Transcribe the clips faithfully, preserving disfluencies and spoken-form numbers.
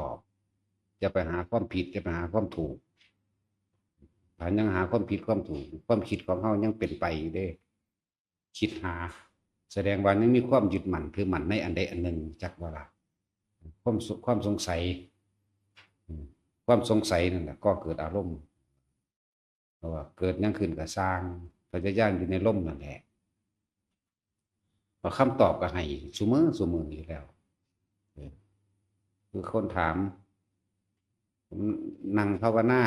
อบ อย่าไปหาความผิด อย่าไปหาความถูก ถ้ายังหาความผิดความถูก ความคิดของเฮายังเป็นไปอยู่เด้ คิดหา แสดงว่ายังมีความยึดมั่นถือมั่นในอันใดอันหนึ่ง จักว่าล่ะ ความสุ- ความสงสัย อืม ความสงสัยนั่นแหละก่อเกิดอารมณ์ เพราะว่าเกิดหยังขึ้นก็ซ่าง พยายามอยู่ในลมนั่นแหละ เพราะคำตอบก็ให้ซุมื้อซุมื้ออยู่แล้ว เออ คือคนถาม ผมนั่งภาวนา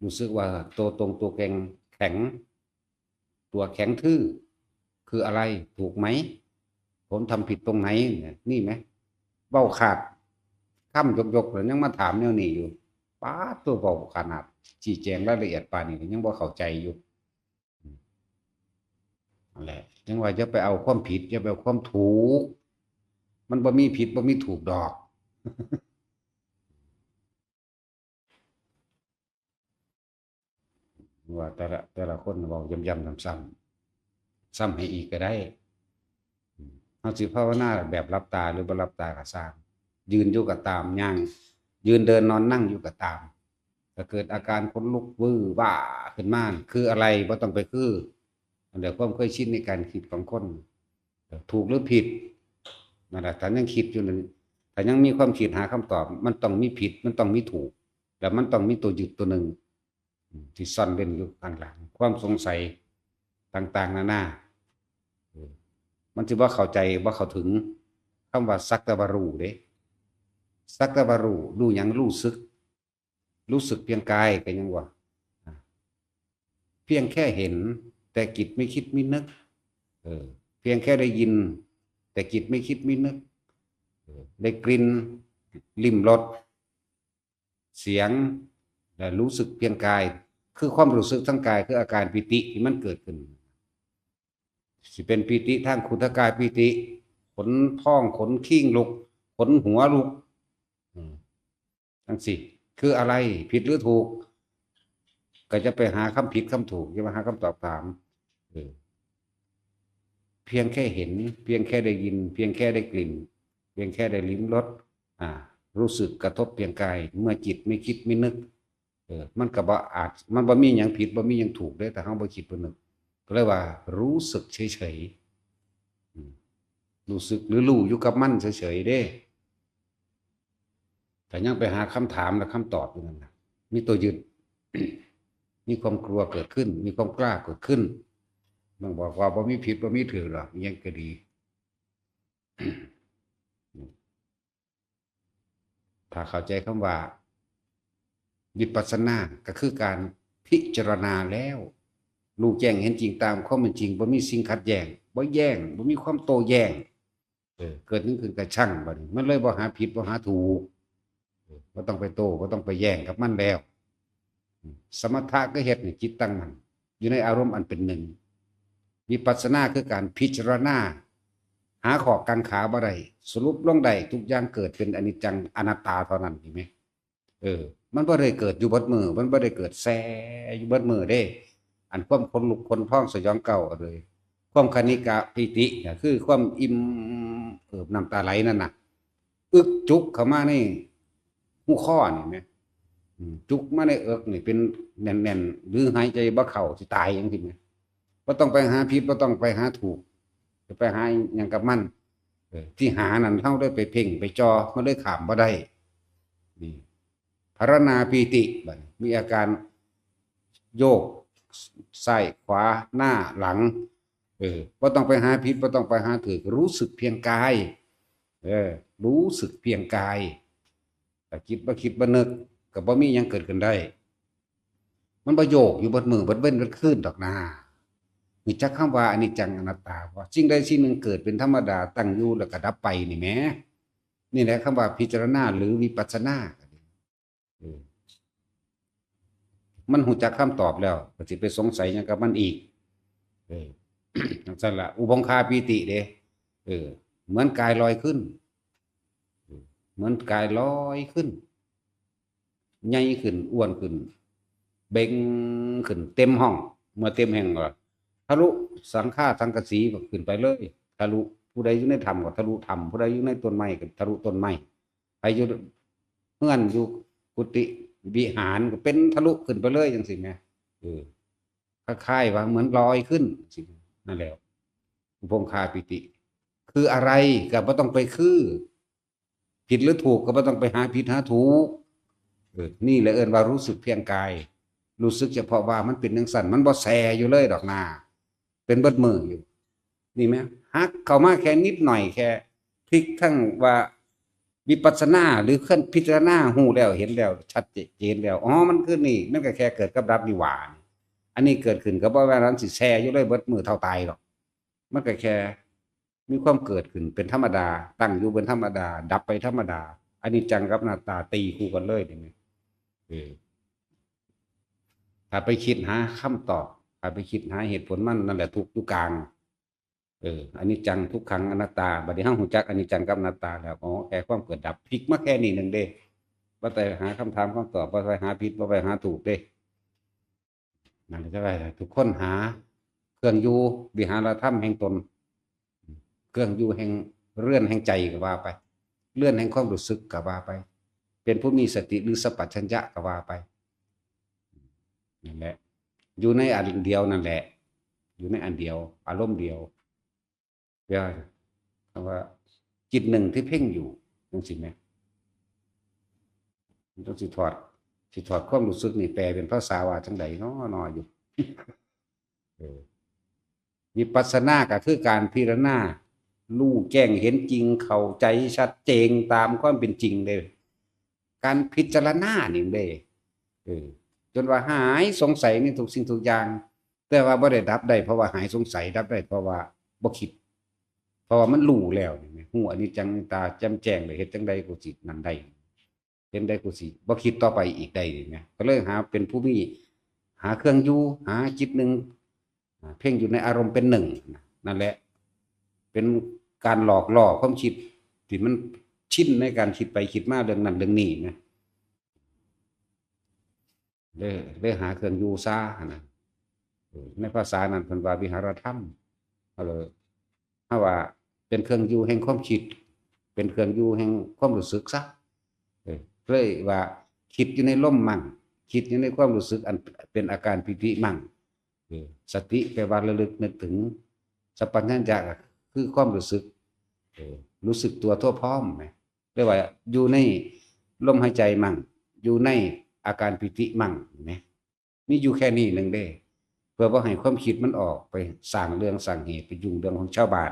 รู้สึกว่าตัวตรงตัวแข็ง แข็ง ตัวแข็งทื่อ คืออะไร ถูกไหม ผมทำผิดตรงไหนเนี่ย นี่ไหม เว้าขาด คำยกๆ แล้วยังมาถามแนวนี้อยู่ ป๊าด ตัวเว้าขนาด ชี้แจงรายละเอียดปานนี้ ยังบ่เข้าใจอยู่ นั่นแหละ ยังว่าอย่าไปเอาความผิด อย่าไปเอาความถูก มันบ่มีผิด บ่มีถูกดอก ว่าแต่ละ แต่ละคนเว้าย้ำๆ ซ้ำๆ ซ้ำให้อีกก็ได้ เฮาสิภาวนาแบบหลับตาหรือบ่หลับตาก็ซ่าง ยืนอยู่ก็ตาม ย่าง ยืน เดิน นอน นั่งอยู่ก็ตาม ถ้าเกิดอาการขนลุกวื้อว้าขึ้นมา คืออะไร บ่ต้องไปคือ อันเดียวความเคยชินในการคิดของคน ถูกหรือผิด นั่นแหละ ถ้ายังคิดอยู่นั่น ถ้ายังมีความคิดหาคำตอบ มันต้องมีผิด มันต้องมีถูก แล้วมันต้องมีตัวยึดตัวหนึ่ง อืม ที่ซ่อนเร้นอยู่ข้างหลัง ความสงสัยต่างๆ นานา เออ มันสิบ่เข้าใจ บ่เข้าถึง คำว่าสักแต่ว่ารู้เด้ สักแต่ว่ารู้ รู้หยัง รู้สึก รู้สึกเพียงกายก็ยังว่า อ่ะ เพียงแค่เห็น แต่จิตไม่คิดไม่นึก เออ เพียงแค่ได้ยิน แต่จิตไม่คิดไม่นึก เออ ได้กลิ่น ลิ้มรส เสียง และรู้สึกเพียงกาย คือความรู้สึกทางกาย คืออาการปีติที่มันเกิดขึ้น สิเป็นปีติทางขุทกายปีติ ขนพอง ขนคิ้งลุก ขนหัวลุก อืม จังซี้ คืออะไร ผิดหรือถูก ก็จะไปหาคำผิดคำถูก อย่ามาหาคำตอบถาม เออ เพียงแค่เห็น เพียงแค่ได้ยิน เพียงแค่ได้กลิ่น เพียงแค่ได้ลิ้มรส อ่า รู้สึกกระทบเพียงกาย เมื่อจิตไม่คิดไม่นึก เออ มันก็บ่อาจ มันบ่มีหยังผิด บ่มีหยังถูกเด้ ถ้าเฮาบ่คิดบ่นึก ก็เลยว่ารู้สึกเฉยๆ อืม รู้สึกหรือรู้อยู่กับมันเฉยๆ เด้ แต่ยังไปหาคำถามและคำตอบอยู่นั่นน่ะ มีตัวยึด มีความกลัวเกิดขึ้น มีความกล้าเกิดขึ้น มันบอกว่าบ่มีผิด บ่มีถูกหรอก อิหยังก็ดี ถ้าเข้าใจคำว่า วิปัสสนาก็คือการพิจารณาแล้ว รู้แจ้งเห็นจริงตามความเป็นจริง บ่มีสิ่งขัดแย้ง บ่แย้ง บ่มีความโต้แย้ง เออ เกิดหยังขึ้นก็ช่าง บัดนี้มันเลยบ่หาผิด บ่หาถูก เออ บ่ต้องไปโต้ บ่ต้องไปแย้งกับมันแล้ว อืม สมถะก็เฮ็ดให้จิตตั้งมั่นอยู่ในอารมณ์อันเป็นหนึ่ง วิปัสสนาคือการพิจารณา หาข้อกังขาบ่ได้ สรุปลงได้ทุกอย่างเกิดเป็นอนิจจังอนัตตาเท่านั้น เห็นไหม เออ มันบ่ได้เกิดอยู่เบิดมื้อ มันบ่ได้เกิดแซ่อยู่เบิดมื้อเด้ อันความขนลุกขนพองสยองเกล้าเลย ความคณิกะปีติก็คือความอิ่มเอิบน้ำตาไหลนั่นน่ะ อึกจุกเข้ามาในหูคอนี่แหม อืม จุกมาในเอิกนี่เป็นแน่นๆ หรือหายใจบ่เข้าสิตายจังซี้แหม บ่ต้องไปหาผิด บ่ต้องไปหาถูก จะไปหาหยังกับมัน เออ ที่หานั่นเฮาได้ไปเพ่งไปจ่อ มันเลยข้ามบ่ได้ นี่ ภาวนาปีติ บัดนี้มีอาการโยกซ้ายขวาหน้าหลัง เออ บ่ต้องไปหาผิด บ่ต้องไปหาถูก รู้สึกเพียงกาย เออ รู้สึกเพียงกาย ถ้าคิดบ่คิดบ่นึก ก็บ่มีหยังเกิดขึ้นได้ มันบ่โยกอยู่เบิดมื้อเบิดเว็นเบิดคืนดอกนา รู้จักคำว่าอนิจจังอนัตตาบ่ สิ่งใดสิ่งหนึ่งเกิดเป็นธรรมดา ตั้งอยู่แล้วก็ดับไปนี่แหม นี่แหละคำว่าพิจารณาหรือวิปัสสนา เออ มันรู้จักคำตอบแล้ว ก็สิไปสงสัยหยังกับมันอีก เออ จังซั่นล่ะ อุพงคาปีติเด้ เออ เหมือนกายลอยขึ้น เออ เหมือนกายลอยขึ้น ใหญ่ขึ้น อ้วนขึ้น เบ่งขึ้น เต็มห้อง เมื่อเต็มห้องก็ทะลุสังฆาสังกะสีก็ขึ้นไปเลย ทะลุ ผู้ใดอยู่ในถ้ำก็ทะลุถ้ำ ผู้ใดอยู่ในต้นไม้ก็ทะลุต้นไม้ ใครอยู่ เฮือนอยู่กุฏิวิหารก็เป็นทะลุขึ้นไปเลยจังซี่แหม เออ คล้ายๆว่าเหมือนลอยขึ้นจังซี้ นั่นแหละ อุปงคาปีติ คืออะไรก็บ่ต้องไปคือ ผิดหรือถูกก็บ่ต้องไปหาผิดหาถูก เออ นี่แหละเอิ้นว่ารู้สึกเพียงกาย รู้สึกเฉพาะว่ามันเป็นจังซั่น มันบ่แซ่อยู่เลยดอกนา เป็นเบิดมื้ออยู่ นี่แหม หักเข้ามาแค่นิดหน่อย แค่พลิกทั้งว่าวิปัสสนาหรือเคลื่อนพิจารณา ฮู้แล้วเห็นแล้วชัดเจนแล้ว อ๋อ มันคือนี่ มันก็แค่เกิดกับดับนี่หว่า อันนี้เกิดขึ้นก็บ่แม่นว่ามันสิแซ่อยู่เลยเบิดมื้อเท่าตายหรอก มันก็แค่มีความเกิดขึ้นเป็นธรรมดา ตั้งอยู่เป็นธรรมดา ดับไปธรรมดา อนิจจังกับอนัตตาตีคู่กันเลยนี่แหม เออ ถ้าไปคิดหาคำตอบ ถ้าไปคิดหาเหตุผลมัน นั่นแหละทุกข์อยู่กลาง เออ อนิจจัง ทุกขัง อนัตตา บัดนี้เฮาฮู้จักอนิจจังกับอนัตตาแล้ว อ๋อ แค่ความเกิดดับ พลิกมาแค่นี้หนึ่งเด้ บ่ไปหาคำถามคำตอบ บ่ไปหาผิด บ่ไปหาถูกเด้ นั่นแหละ ทุกคนหาเครื่องอยู่ วิหารธรรมแห่งตน เครื่องอยู่แห่งเรือนแห่งใจก็ว่าไป เรือนแห่งความรู้สึกก็ว่าไป เป็นผู้มีสติหรือสัมปชัญญะก็ว่าไป นั่นแหละ อยู่ในอันเดียวนั่นแหละ อยู่ในอันเดียว อารมณ์เดียว เดี๋ยว คำว่า จิตหนึ่งที่เพ่งอยู่ จังซี้แหม มันต้องสิถอด สิถอดความรู้สึกนี่แปลเป็นภาษาว่าจังใดน้อ น้ออยู่ เออ วิปัสสนาก็คือการพิจารณา รู้แจ้งเห็นจริง เข้าใจชัดเจนตามความเป็นจริงเลย การพิจารณานี่เลย เออ จนว่าหายสงสัยในทุกสิ่งทุกอย่าง แต่ว่าบ่ได้ดับได้เพราะว่าหายสงสัย ดับได้เพราะว่าบ่คิด เพราะว่ามันรู้แล้วนี่แหม ฮู้อนิจจัง ตาแจ่มแจ้งเลย เฮ็ดจังใดกูสินั่นได้ เป็นได้กูสิบ่คิดต่อไปอีกได้นี่แหม ก็เลยหาเป็นผู้มี หาเครื่องอยู่ หาจิตหนึ่ง อ่า เพ่งอยู่ในอารมณ์เป็นหนึ่งนะ นั่นแหละ เป็นการหลอกล่อความคิดที่มันชินในการคิดไปคิดมาเรื่องนั้นเรื่องนี้นะ เลย เลยหาเครื่องอยู่ซะนะ เออ ในภาษานั้นเพิ่นว่าวิหารธรรม เฮาเลย เฮาว่าเป็นเครื่องอยู่แห่งความคิด เป็นเครื่องอยู่แห่งความรู้สึกซะ เออ เลยว่าคิดอยู่ในลมมั่ง คิดอยู่ในความรู้สึกอันเป็นอาการปีติมั่ง เออ สติแปลว่าระลึกนึกถึง สัมปชัญญะก็คือความรู้สึก เออ รู้สึกตัวทั่วพร้อมแหม เรียกว่าอยู่ในลมหายใจมั่ง อยู่ในอาการปีติมั่งแหม มีอยู่แค่นี้หนึ่งเด้ เพื่อบ่ให้ความคิดมันออกไปสร้างเรื่องสร้างเหตุ ไปยุ่งเรื่องของชาวบ้าน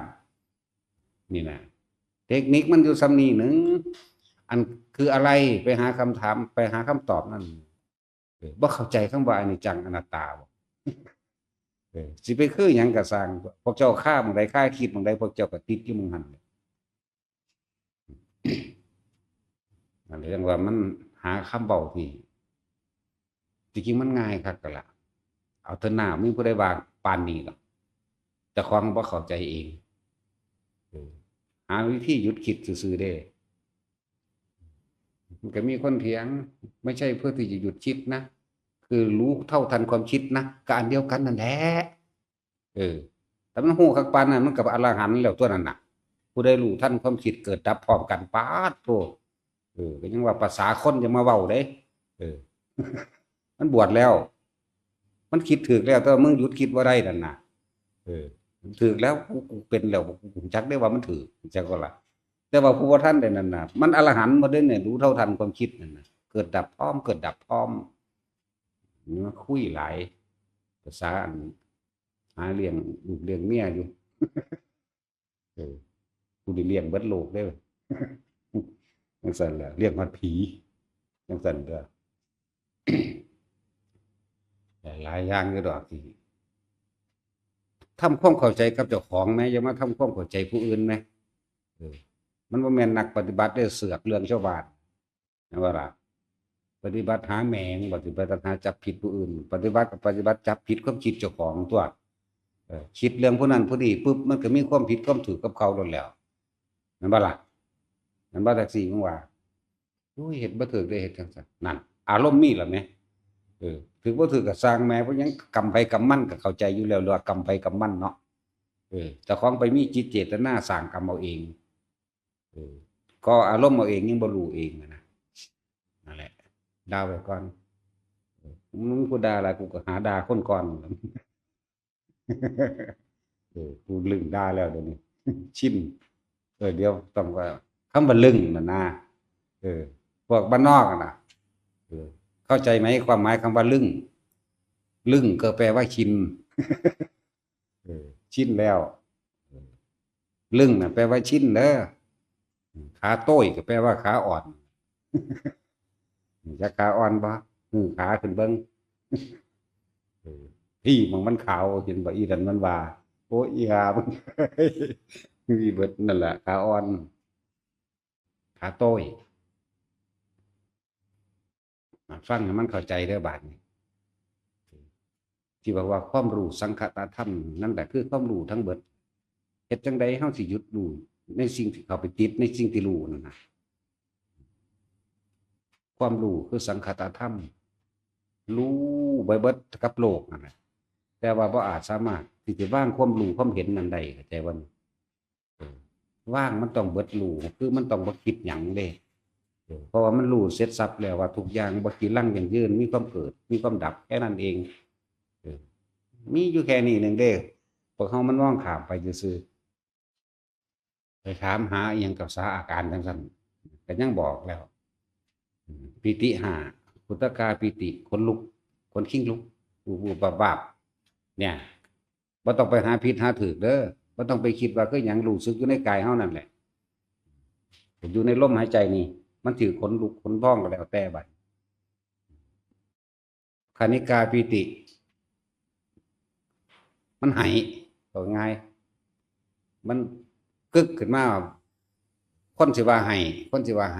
นี่นะ เทคนิคมันอยู่ส่ำนี้หนึ่ง อันคืออะไร ไปหาคำถาม ไปหาคำตอบนั่น เออ บ่เข้าใจคำว่าอนิจจังอนัตตาบ่ เออ สิไปคือหยังก็ซ่าง พวกเจ้าคาหม่องใด คาคิดหม่องใด พวกเจ้าก็ติดอยู่หม่องหั้น นั่นแหละ จั่งว่ามันหาคำเว้าที่ ที่จริงมันง่ายคักกะล่ะ เอาเถอะหน้า มีผู้ใดว่าปานนี้หรอก เจ้าของบ่เข้าใจเอง เออ หาวิธีหยุดคิดซื่อๆเด้ มันก็มีคนเถียง ไม่ใช่เพื่อที่จะหยุดคิดนะ คือรู้เท่าทันความคิดนะ ก็อันเดียวกันนั่นแหละ เออ แต่มันฮู้คักปานนั้น มันก็อรหันต์แล้วตัวนั้นน่ะ ผู้ใดรู้ทันความคิดเกิดดับพร้อมกัน ป๊าดโธ่ เออ ก็ยังว่าภาษาคนจะมาเว้าเด้ เออ มันบวชแล้ว มันคิดถูกแล้ว แต่ว่ามึงหยุดคิดบ่ได้นั่นน่ะ เออ มันถูกแล้ว กู กูเป็นแล้ว กู กูจักได้ว่ามันถูก จักก็ล่ะ แต่ว่าผู้บ่ทันได้นั่นน่ะ มันอรหันต์หมดเด้เนี่ย รู้เท่าทันความคิดนั่นน่ะ เกิดดับพร้อม เกิดดับพร้อม นี่มาคุยหลาย ภาษาอัน หาเลี้ยงลูกเลี้ยงเมียอยู่ เออ กูได้เลี้ยงเบิดโลกเด้อ จังซั่นแหละ เลี้ยงฮอดผี จังซั่นเด้อ หลายอย่างอยู่ดอกที่ ทำความเข้าใจกับเจ้าของแหม อย่ามาทำความเข้าใจผู้อื่นแหม เออ มันบ่แม่นนักปฏิบัติเด้อ เสือกเรื่องชาวบ้าน แม่นบ่ล่ะ ปฏิบัติหาแหมง บ่ สิปฏิบัติหาจับผิดผู้อื่น ปฏิบัติก็ปฏิบัติจับผิดความคิดเจ้าของตัว เออ คิดเรื่องผู้นั้นผู้นี้ปุ๊บ มันก็มีความผิดความถูกกับเขาโลดแล้ว แม่นบ่ล่ะ แม่นบ่ แท็กซี่ มึงว่า โอ้ย เฮ็ดบ่ถูกเด้ เฮ็ดจังซั่น นั่น อารมณ์มีแล้วแหม เออ ถูกบ่ถูกก็ซ่างแหม เพราะหยัง กรรมไผกรรมมัน ก็เข้าใจอยู่แล้ว เรียกว่ากรรมไผกรรมมันเนาะ เออ เจ้าของไปมีจิตเจตนาสร้างกรรมเอาเอง เออ ก่ออารมณ์เอาเอง ยังบ่รู้เองอะนะ ด่าไว้ก่อน มึงผู้ด่าหลาย กูก็หาด่าคนก่อน เออ กูลึงด่าแล้วเดี๋ยวนี้ ชิน เออ เดี๋ยวต้องว่า คำว่าลึงน่ะนะ เออ พวกบ้านนอกอะนะ เออ เข้าใจไหมความหมายคำว่าลึง ลึงก็แปลว่าชิน เออ ชินแล้ว เออ ลึงน่ะแปลว่าชินเด้อ ขาโต้ยก็แปลว่าขาอ่อน จักขาอ่อนบ่ หื้อขาขึ้นเบิ่ง เออ พี่มันมันขาว เห็นบ่ อีนั่นมันว่า โอ้ย อีห่ามัน มีเบิดนั่นล่ะ ขาอ่อน ขาโต้ย อ่ะ ฟังให้มันเข้าใจเด้อบาดนี้ ที่บอกว่าความรู้สังคตธรรม นั่นแหละคือความรู้ทั้งเบิด เฮ็ดจั่งใดเฮาสิหยุดรู้ในสิ่งที่เข้าไปติดในสิ่งที่รู้นั่นน่ะ ความรู้คือสังคตธรรม รู้ไปเบิดกับโลกนั่นแหละ แต่ว่าบ่อาจสามารถที่จะวางความรู้ความเห็นนั้นได้ เข้าใจบ่ เออ ว่างมันต้องเบิดรู้ คือมันต้องบ่คิดหยังเด้ เออ เพราะว่ามันรู้เสร็จสับแล้วว่าทุกอย่างบ่จีรังยั่งยืน มีความเกิด มีความดับ แค่นั้นเอง เออ มีอยู่แค่นี้หนึ่งเด้ พวกเฮามันมองข้ามไปซื่อๆ ไปถามหาอีหยังกับสาอาการจังซั่น ก็ยังบอกแล้ว อืม ปีติห้า ขุทกาปีติ ขนลุก ขนคิงลุก บูบๆ บาบๆ เนี่ย บ่ต้องไปหาผิดหาถูกเด้อ บ่ต้องไปคิดว่าคือหยัง รู้สึกอยู่ในกายเฮานั่นแหละ อยู่ในลมหายใจนี่ มันถือขนลุกขนพองก็แล้วแต่บัด คณิกาปีติ มันไหว เอาง่าย มันกึกขึ้นมา คนสิว่าไหว คนสิว่าไหว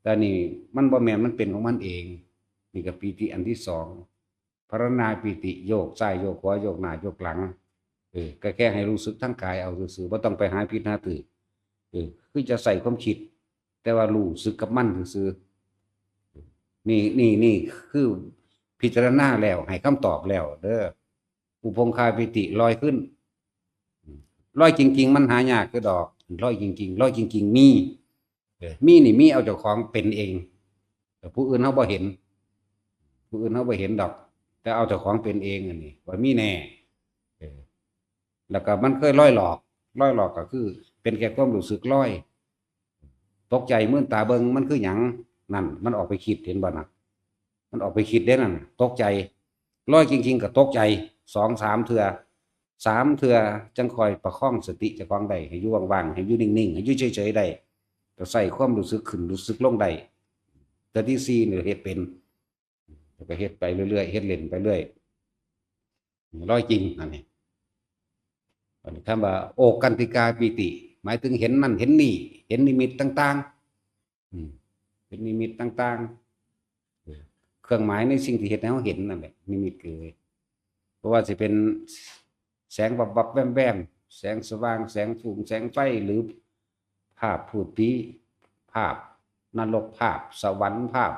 แต่นี่มันบ่แม่น มันเป็นของมันเอง นี่ก็ปีติอันที่สอง พรรณาปีติ โยกซ้ายโยกขวา โยกหน้าโยกหลัง เออ ก็แค่ให้รู้สึกทั้งกายเอาซื่อๆ บ่ต้องไปหาผิดหาถูก เออ คือจะใส่ความคิด แต่ว่ารู้สึกกับมันซื่อๆ นี่ นี่ นี่คือพิจารณาแล้วให้คำตอบแล้วเด้อ อุพงคาปีติลอยขึ้น ลอยจริงๆ มันหายากคือดอก ลอยจริงๆ ลอยจริงๆ มี เออ มีนี่มีเอาเจ้าของเป็นเอง แต่ผู้อื่นเฮาบ่เห็น ผู้อื่นเฮาบ่เห็นดอก แต่เอาเจ้าของเป็นเองอันนี้ ว่ามีแน่ เออ แล้วก็มันเคยลอยหลอก ลอยหลอกก็คือ เป็นแค่ความรู้สึกลอย ตกใจ มื่นตาเบิ่ง มันคือหยัง นั่น มันออกไปคิด เห็นบ่น่ะ มันออกไปคิดเด้นั่นน่ะ ตกใจ ลอยจริงๆ ก็ตกใจ สองสามเทื่อ สามเทื่อ จั่งค่อยประคองสติเจ้าของได้ ให้อยู่ว่างๆ ให้อยู่นิ่งๆ ให้อยู่เฉยๆ ได้ ก็ใส่ความรู้สึกขึ้นรู้สึกลงได้ เทื่อที่สี่นี่เฮ็ดเป็น แล้วก็เฮ็ดไปเรื่อยๆ เฮ็ดเล่นไปเรื่อย ลอยจริง อันนี้ อันนี้คำว่า โอกันติกาปีติ หมายถึงเห็นนั่นเห็นนี่ เห็นนิมิตต่างๆ อืม เป็นนิมิตต่างๆ เออ เครื่องหมายในสิ่งที่เฮ็ดให้เราเห็นนั่นแหละ นิมิตคือ เพราะว่าสิเป็นแสงวับๆ แวมๆ แสงสว่าง แสงฟุ้ง แสงไฟ หรือภาพพูดผี ภาพนรก ภาพสวรรค์ ภาพ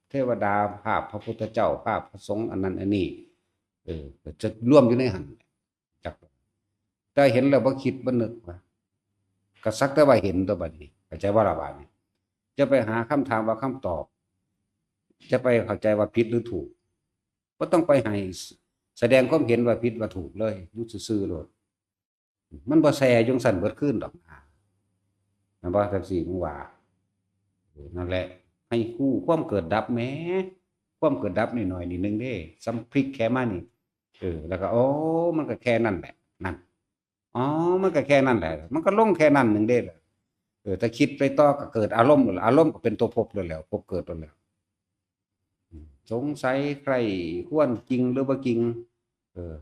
เทวดา ภาพพระพุทธเจ้า ภาพพระสงฆ์ อันนั้นอันนี้ เออ ก็จะรวมอยู่ในหั่น จัก แต่เห็นแล้วบ่คิดบ่นึกว่า ก็สักแต่ว่าเห็นตัวบัดนี้ เข้าใจบ่ล่ะบัดนี้ จะไปหาคำถามว่าคำตอบ จะไปเข้าใจว่าผิดหรือถูก บ่ต้องไปให้แสดงความเห็นว่าผิดว่าถูกเลย อยู่ซื่อๆ โลด มันบ่แซ่อยู่จั่งซั้นเบิดคืนดอกนะ แม่นบ่ จั่งซี้มึงว่า เออ นั่นแหละ ให้ฮู้ความเกิดดับแหม ความเกิดดับน้อยๆ นิดนึงเด้ ซ้ำพลิกแค่มานี่ เออ แล้วก็ โอ้ มันก็แค่นั้นแหละ นั่น อ๋อ มันก็แค่นั้นแหละ มันก็ลงแค่นั้นหนึ่งเด้ล่ะ เออ ถ้าคิดไปต่อก็เกิดอารมณ์ อารมณ์ก็เป็นตัวภพแล้ว ภพเกิดแล้ว อืม สงสัยใคร่ครวญจริงหรือบ่จริง เออ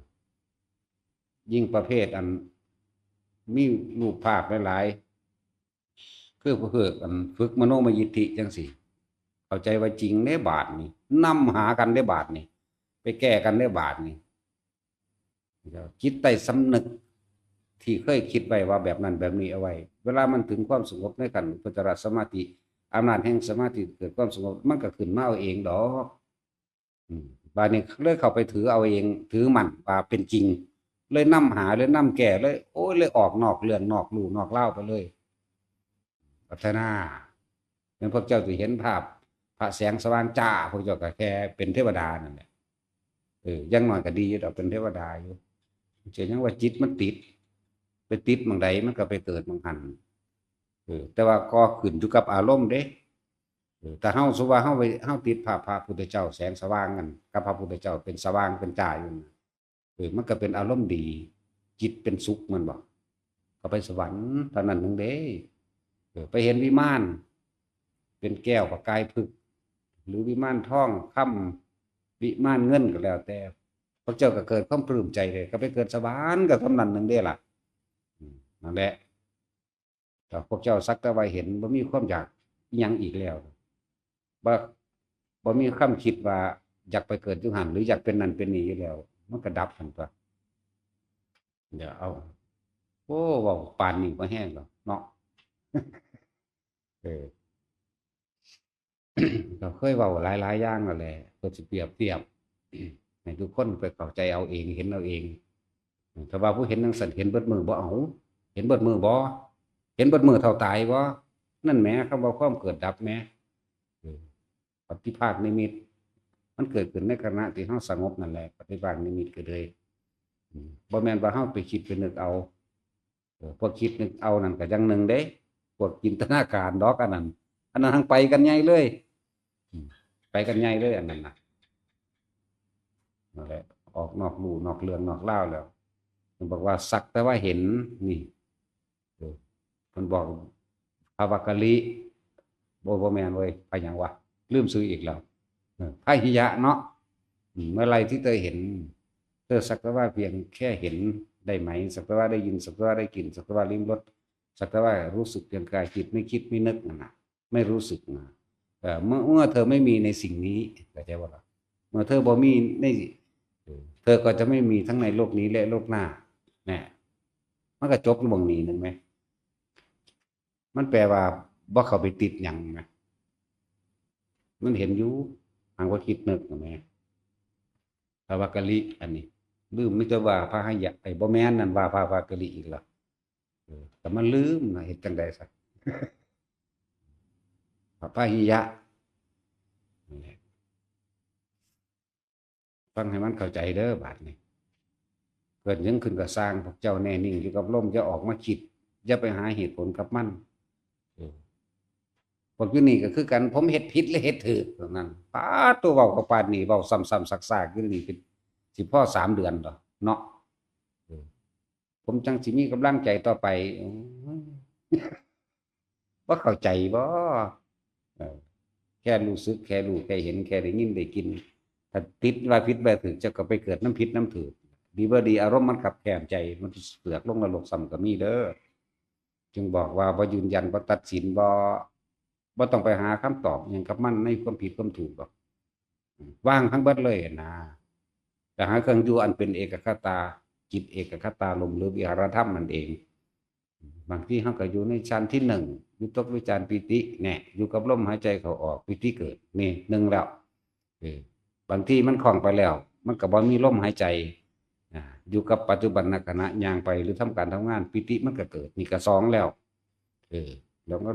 ยิ่งประเภทอันมีรูปภาพหลายๆ คือพวกอันฝึกมโนมยิทธิจั่งซี้ เข้าใจว่าจริงเด้บาดนี่ นำหากันเด้บาดนี่ ไปแก้กันเด้บาดนี่ จิตใต้สำนึกที่เคยคิดไว้ว่าแบบนั้นแบบนี้เอาไว้ เวลามันถึงความสงบในขั้นอุปจารสมาธิ อำนาจแห่งสมาธิเกิดความสงบ มันก็ขึ้นมาเอาเองดอก อืม บาดนี้เลยเข้าไปถือเอาเอง ถือมั่นว่าเป็นจริง เลยนำหา เลยนำแก้ เลย โอ้ย เลยออกนอกเรื่องนอกลู่นอกราวไปเลย พัฒนา แม่นพวกเจ้าสิเห็นภาพ พระแสงสว่างจ้า พวกเจ้าก็แค่เป็นเทวดานั่นแหละ เออ อย่างน้อยก็ดีอยู่ดอก เป็นเทวดาอยู่ เจ้ายังว่าจิตมันติด ไปติดหม่องใดมันก็ไปเกิดหม่องหั้น เออ แต่ว่าก็ขึ้นอยู่กับอารมณ์เด้ เออ ถ้าเฮา สมมุติว่าเฮาไป เฮาติดพระ พระพุทธเจ้าแสงสว่างกัน กับพระพุทธเจ้าเป็นสว่างเป็นจ้าอยู่นะ เออ มันก็เป็นอารมณ์ดี จิตเป็นสุข แม่นบ่ ก็ไปสวรรค์เท่านั้นหนึ่งเด้ เออ ไปเห็นวิมาน เป็นแก้วประกายผึก หรือวิมานทองคำ วิมานเงินก็แล้วแต่ พวกเจ้าก็เกิดความปลื้มใจเลย ก็ไปเกิดสวรรค์ก็เท่านั้นหนึ่งเด้ล่ะ อืม นั่นแหละ แต่พวกเจ้าสักแต่ว่าเห็น บ่มีความอยากอิหยังอีกแล้ว บ่ บ่มีความคิดว่าอยากไปเกิดอยู่หั่น หรืออยากเป็นนั่นเป็นนี่อยู่แล้ว มันก็ดับหั่นตั๊ว เดี๋ยวเอา โอ้ เว้าปานนี้บ่แฮงดอกเนาะ เออ ก็เคยเว้าหลายๆอย่างนั่นแหละ เพื่อสิเปรียบเทียบ ให้ทุกคนไปเข้าใจเอาเอง เห็นเอาเอง ถ้าว่าผู้เห็นจั่งซั้น เห็นเบิดมื้อบ่ เอา เห็นเบิดมื้อบ่ เห็นเบิดมื้อเท่าตายบ่ นั่นแหม คำว่าความเกิดดับแหม เออ ปฏิภาคนิมิต มันเกิดขึ้นในขณะที่เฮาสงบนั่นแหละ ปฏิภาคนิมิตก็เลย อืม บ่แม่นว่าเฮาไปคิดไปนึกเอา เออ พวกคิดนึกเอานั่นก็อย่างหนึ่งเด้ พวกจินตนาการดอกอันนั้น อันนั้นทั้งไปกันใหญ่เลย อืม ไปกันใหญ่เลยอันนั้นน่ะ นั่นแหละ ออกนอกลู่นอกเรื่องนอกราวแล้ว มันบอกว่าสักแต่ว่าเห็น นี่ เออ มันบอก พระวักกะลิ บ่ บ่แม่นเว้ย พระหยังวะ ลืมชื่ออีกแล้ว เออ พระหิยะเนาะ อืม เมื่อไรที่เธอเห็น เธอสักแต่ว่าเพียงแค่เห็นได้ไหม สักแต่ว่าได้ยิน สักแต่ว่าได้กลิ่น สักแต่ว่าลิ้มรส สักแต่ว่ารู้สึกเพียงกายจิต ไม่คิดไม่นึกนั่นน่ะ ไม่รู้สึกนะ เอ่อ เมื่อ เมื่อเธอไม่มีในสิ่งนี้ เข้าใจบ่ล่ะ เมื่อเธอบ่มีใน เธอก็จะไม่มีทั้งในโลกนี้และโลกหน้า เนี่ย มันก็จบอยู่หม่องนี้หนึ่งไหม มันแปลว่าบ่เข้าไปติดหยังนะ มันเห็นอยู่ หากว่าคิดนึกนะแม่ พระวักกะลิ อันนี้ ลืม มิจะว่าพระหายะ ไอ้บ่แม่นนั่นว่าพระวักกะลิอีกละ เออ แต่มันลืมนะ เฮ็ดจั่งใดซะ พระพาหิยะ นั่นแหละ ฟังให้มันเข้าใจเด้อบาดนี้ เกิดหยังขึ้นก็ซ่าง พวกเจ้าแน่นิ่งอยู่กับลม อย่าออกมาคิด อย่าไปหาเหตุผลกับมัน เออ พวกอยู่นี่ก็คือกัน ผมเฮ็ดผิดหรือเฮ็ดถูกเท่านั้น ป๊าด ตัวเว้ากับปานนี้ เว้าซ้ำๆซากๆอยู่นี่เป็น สิพอสามเดือนดอกเนาะ เออ ผมจั่งสิมีกำลังใจต่อไป โอ้ย บ่เข้าใจบ่ เออ แค่รู้สึก แค่รู้ แค่เห็น แค่ได้ยินได้กิน ถ้าติดว่าผิดว่าถูก เจ้าก็ไปเกิดนำผิดนำถูก ดีบ่ดี อารมณ์มันคับแคบใจ มันเสือกลงนรกซ้ำก็มีเด้อ จึงบอกว่าบ่ยืนยัน บ่ตัดสิน บ่ บ่ต้องไปหาคำตอบหยังกับมันในความผิดความถูกดอก วางทั้งเบิดเลยนะ แต่หาเครื่องอยู่อันเป็นเอกคตา จิตเอกคตารมณ์หรือวิหารธรรมนั่นเอง บางทีเฮาก็อยู่ในฌานที่หนึ่ง วิตกวิจารปีติ แน่ อยู่กับลมหายใจเข้าออก ปีติเกิด นี่หนึ่งแล้ว เออ บางทีมันคล่องไปแล้ว มันก็บ่มีลมหายใจ อ่า อยู่กับปัจจุบันขณะ ย่างไปหรือทำการทำงาน ปีติมันก็เกิด นี่ก็สองแล้ว เออ แล้วก็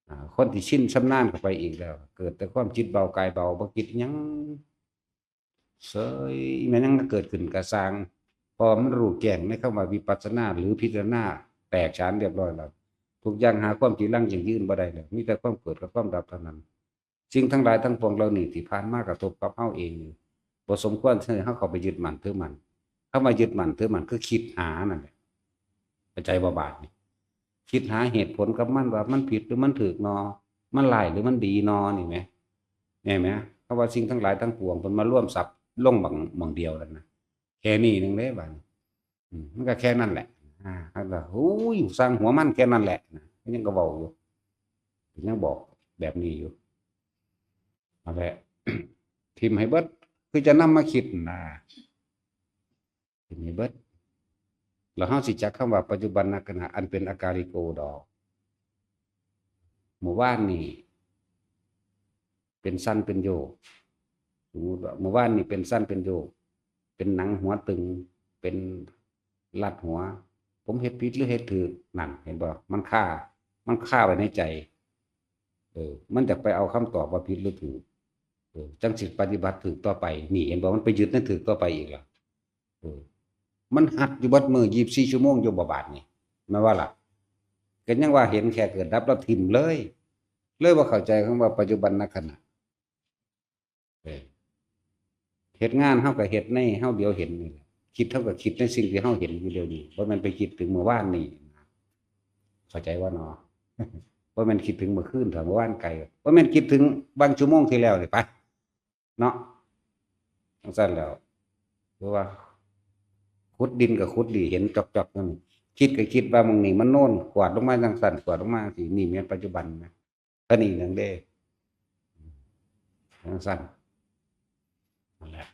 อ่า คนที่ชินชำนาญเข้าไปอีกแล้ว เกิดแต่ความจิตเบากายเบา บ่คิดหยัง เฉย แม่นหยังเกิดขึ้นก็ซ่าง เพราะมันรู้แจ้งในคำว่าวิปัสสนาหรือพิจารณาแตกฉานเรียบร้อยแล้ว ทุกอย่างหาความจีรังยั่งยืนบ่ได้แล้ว มีแต่ความเกิดกับความดับเท่านั้น สิ่งทั้งหลายทั้งปวงเหล่านี้ที่ผ่านมากระทบกับเฮาเองนี่ บ่สมควรที่เฮาเข้าไปยึดมั่นถือมั่น คำว่ายึดมั่นถือมั่นคือคิดหานั่นแหละ เข้าใจบ่บาดนี้ คิดหาเหตุผลกับมันว่ามันผิดหรือมันถูกนอ มันร้ายหรือมันดีนอ นี่แหม แม่นไหม เพราะว่าสิ่งทั้งหลายทั้งปวงเพิ่นมารวมสับลงหม่อง หม่องเดียวแล้วนะ แค่นี้หนึ่งเด้บาดนี้ อืม มันก็แค่นั้นแหละ อ่า แล้วก็ โอ้ย ซ่างหัวมันแค่นั้นแหละนะ มันยังก็เว้าอยู่ ยังบอกแบบนี้อยู่ นั่นแหละ ทิ่มให้เบิด คือจะนำมาคิดนะ ทิ่มให้เบิด แล้วเฮาสิจักคำว่าปัจจุบันขณะอันเป็นอากาลิโกดอก เมื่อวานนี่ เป็นสั้นเป็นโยก สมมุติว่าเมื่อวานนี่เป็นสั้นเป็นโยก เป็นหนังหัวตึง เป็นรัดหัว ผมเฮ็ดผิดหรือเฮ็ดถูก นั่น เห็นบ่ มันคา มันคาไว้ในใจ เออ มันอยากไปเอาคำตอบว่าผิดหรือถูก เออ จั่งสิปฏิบัติถูกต่อไป นี่เห็นบ่ มันไปยึดในถูกต่อไปอีกแล้ว เออ มันหัดอยู่เบิดมื้อ ยี่สิบสี่ ชั่วโมงอยู่บ่ บาดนี่ แม่นว่าล่ะ ก็ยังว่าเห็นแค่เกิดดับแล้วถิ่มเลย เลยบ่เข้าใจคำว่าปัจจุบันขณะ เออ เฮ็ดงานเฮาก็เฮ็ดในเฮาเดียวเห็นนี่แหละ คิดเฮาก็คิดในสิ่งที่เฮาเห็นอยู่เดี๋ยวนี้ บ่แม่นไปคิดถึงเมื่อวานนี่ เข้าใจว่าเนาะ บ่แม่นคิดถึงเมื่อคืน เมื่อวานไกล บ่แม่นคิดถึงบางชั่วโมงที่แล้วนี่ไป เนาะ จั่งซั้นแล้ว คือว่า ขุดดินก็ขุดดี เห็นจอกๆ นั่น คิดก็คิดว่าหม่องนี้มันโน่น กวาดลงมาจั่งซั้น กวาดลงมาจั่งซี้ นี่แม่นปัจจุบันนะ อันนี้หยังเด้ จั่งซั้น นั่นแหละ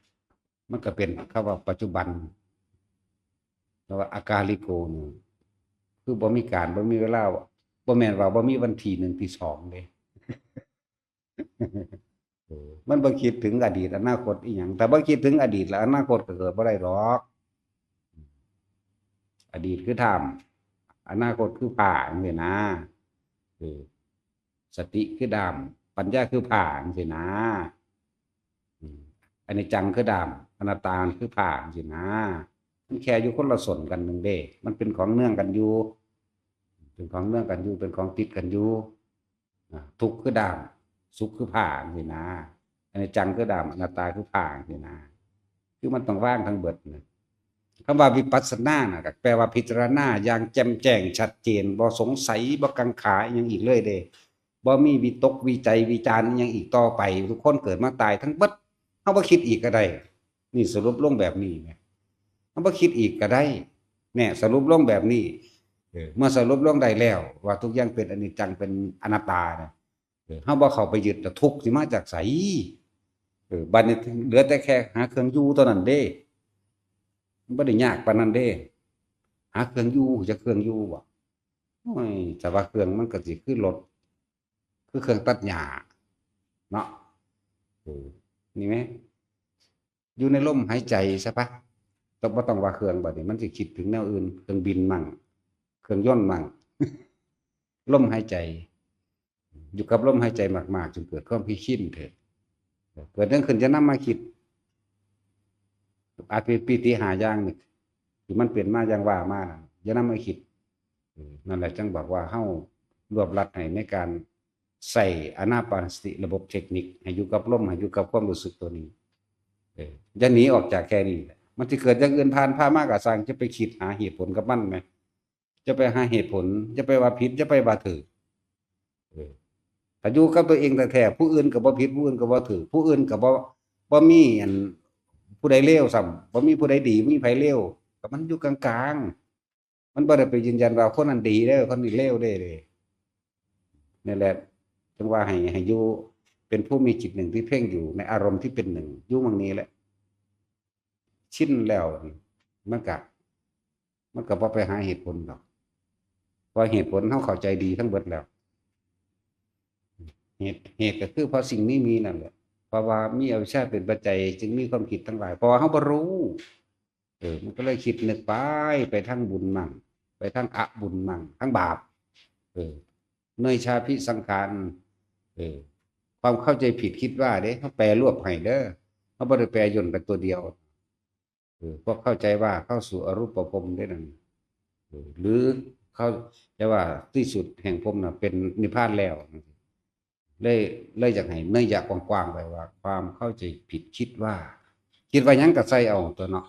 มันก็เป็นคำว่าปัจจุบัน แต่ว่าอากาลิโกนี่ คือบ่มีการ บ่มีเวลา บ่แม่นว่าบ่มีวันที่หนึ่งที่สองเด้ เออ มันบ่คิดถึงอดีตอนาคตอีหยัง ถ้าบ่คิดถึงอดีตและอนาคตก็เกิดบ่ได้ดอก อดีตคือถ้ำ อนาคตคือผ้าจั่งซี้นะ เออ สติคือด้าม ปัญญาคือผ้าจั่งซี้นะ อืม อนิจจังคือด้าม อนัตตาคือผ้าจั่งซี้นะ มันแค่อยู่คนละส้นกันหนึ่งเด้ มันเป็นของเนื่องกันอยู่ เป็นของเนื่องกันอยู่ เป็นของติดกันอยู่ อ่ะ ทุกข์คือด้าม สุขคือผ้าจั่งซี้นะ อนิจจังคือด้าม อนัตตาคือผ้าจั่งซี้นะ คือมันต้องวางทั้งเบิดนะ คำว่าวิปัสสนาน่ะ ก็แปลว่าพิจารณาอย่างแจ่มแจ้งชัดเจน บ่สงสัย บ่กังขาอิหยังอีกเลยเด้ บ่มีวิตกวิจัยวิจารณ์อิหยังอีกต่อไป ทุกคนเกิดมาตายทั้งเบิด เฮาบ่คิดอีกก็ได้ นี่สรุปลงแบบนี้แหม เฮาบ่คิดอีกก็ได้ เนี่ย สรุปลงแบบนี้ เออ เมื่อสรุปลงได้แล้ว ว่าทุกอย่างเป็นอนิจจัง เป็นอนัตตานะ เออ เฮาบ่เข้าไปยึดแล้ว ทุกข์สิมาจากไส เออ บัดนี้เหลือแต่แค่หาเครื่องอยู่เท่านั้นเด้ มันบ่ได้ยากปานนั้นเด้ หาเครื่องอยู่ จักเครื่องอยู่บ่ โอ้ย แต่ว่าเครื่องมันก็สิคือรถ คือเครื่องตัดหญ้า เนาะ เออ นี่แหม อยู่ในลมหายใจซะปะ ต้อง บ่ต้องว่าเครื่องบัดนี้ มันสิคิดถึงแนวอื่น เครื่องบินมั่ง เครื่องยนต์มั่ง ลมหายใจ อยู่กับลมหายใจมากๆ จนเกิดความเคยชินเถิด เกิดหยังขึ้นอย่านำมาคิด อาปีติห้าอย่างนี่ ที่มันเป็นมาอย่างว่ามานั่น อย่านำมาคิด เออ นั่นแหละจั่งบอกว่าเฮารวบรัดให้ในการใช้อานาปานสติระบบเทคนิค ให้อยู่กับลม ให้อยู่กับความรู้สึกตัวนี้ เออ อย่าหนีออกจากแค่นี้แหละ มันสิเกิดอย่างอื่นผ่านพามาก็ซ่าง จะไปคิดหาเหตุผลกับมันแหม จะไปหาเหตุผล จะไปว่าผิด จะไปว่าถูก เออ ถ้าอยู่กับตัวเองแท้ๆ ผู้อื่นก็บ่ผิด ผู้อื่นก็บ่ถูก ผู้อื่นก็บ่ บ่มีอันผู้ใดเลวซ้ำ บ่มีผู้ใดดี บ่มีไผเลว ก็มันอยู่กลางๆ มันบ่ได้ไปยืนยันว่าคนนั้นดีเด้อ คนนี้เลวเด้อ นี่แหละ จั่งว่าให้ ให้อยู่เป็นผู้มีจิตหนึ่งที่เพ่งอยู่ในอารมณ์ที่เป็นหนึ่ง อยู่หม่องนี้แหละ ชินแล้ว มันก็ มันก็บ่ไปหาเหตุผลดอก เพราะเหตุผลเฮาเข้าใจดีทั้งเบิดแล้ว เหตุ เหตุก็คือเพราะสิ่งนี้มีนั่นแหละ เพราะว่ามีอวิชชาเป็นปัจจัยจึงมีความคิดทั้งหลาย เพราะว่าเฮาบ่รู้ เออ มันก็เลยคิดนึกไป ไปทางบุญมั่ง ไปทางอบุญมั่ง ทางบาป เออ เนยชาพิสังขาร เออ ความเข้าใจผิดคิดว่าเด้ เฮาแปลรวบให้เด้อ เฮาบ่ได้แปลย่นเป็นตัวเดียว เออ พวกเข้าใจว่าเข้าสู่อรูปภพได้นั่น เออ หรือเข้าใจว่าที่สุดแห่งภพน่ะเป็นนิพพานแล้ว เลย เลยอยากให้นัยยะกว้างๆ ไปว่า ความเข้าใจผิดคิดว่า คิดว่าหยังก็ใส่เอาตัวเนาะ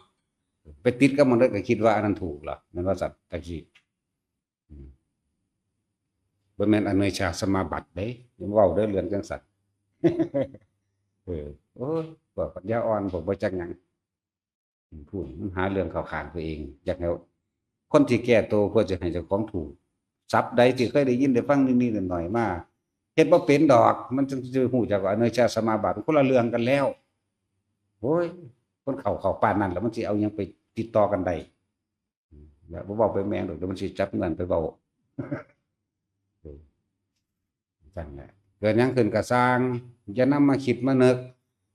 ไปติดกับมันได้ก็คิดว่าอันนั้นถูกเหรอ แม่นว่าซั่น จั่งซี้ อืม บ่แม่นอเนยชาสมาบัติเด้ อย่าเว้าเด้อเรื่องจั่งซั่น เออ โอ้ย พวกปัญญาอ่อน พวกบ่จักหยัง พู้น มันหาเรื่องเข้าข้างตัวเอง อยากให้คนที่แก้ตัวเพื่อจะให้เจ้าของถูก ศัพท์ใดที่เคยได้ยินได้ฟังนิดๆ หน่อยๆ มา เฮ็ดบ่เป็นดอก มันจั่งสิฮู้จักว่าอเนยชาสมาบัติ คนละเรื่องกันแล้ว โอ้ย คนเข้า เข้าปานนั้นแล้วมันสิเอาหยังไปติดต่อกันได้ อืม แล้วบ่เว้าไปแม่งดอก เดี๋ยวมันสิจับเงินไปเว้า เออ จั่งแหละ เกิดหยังขึ้นก็ซ่าง อย่านำมาคิดมานึก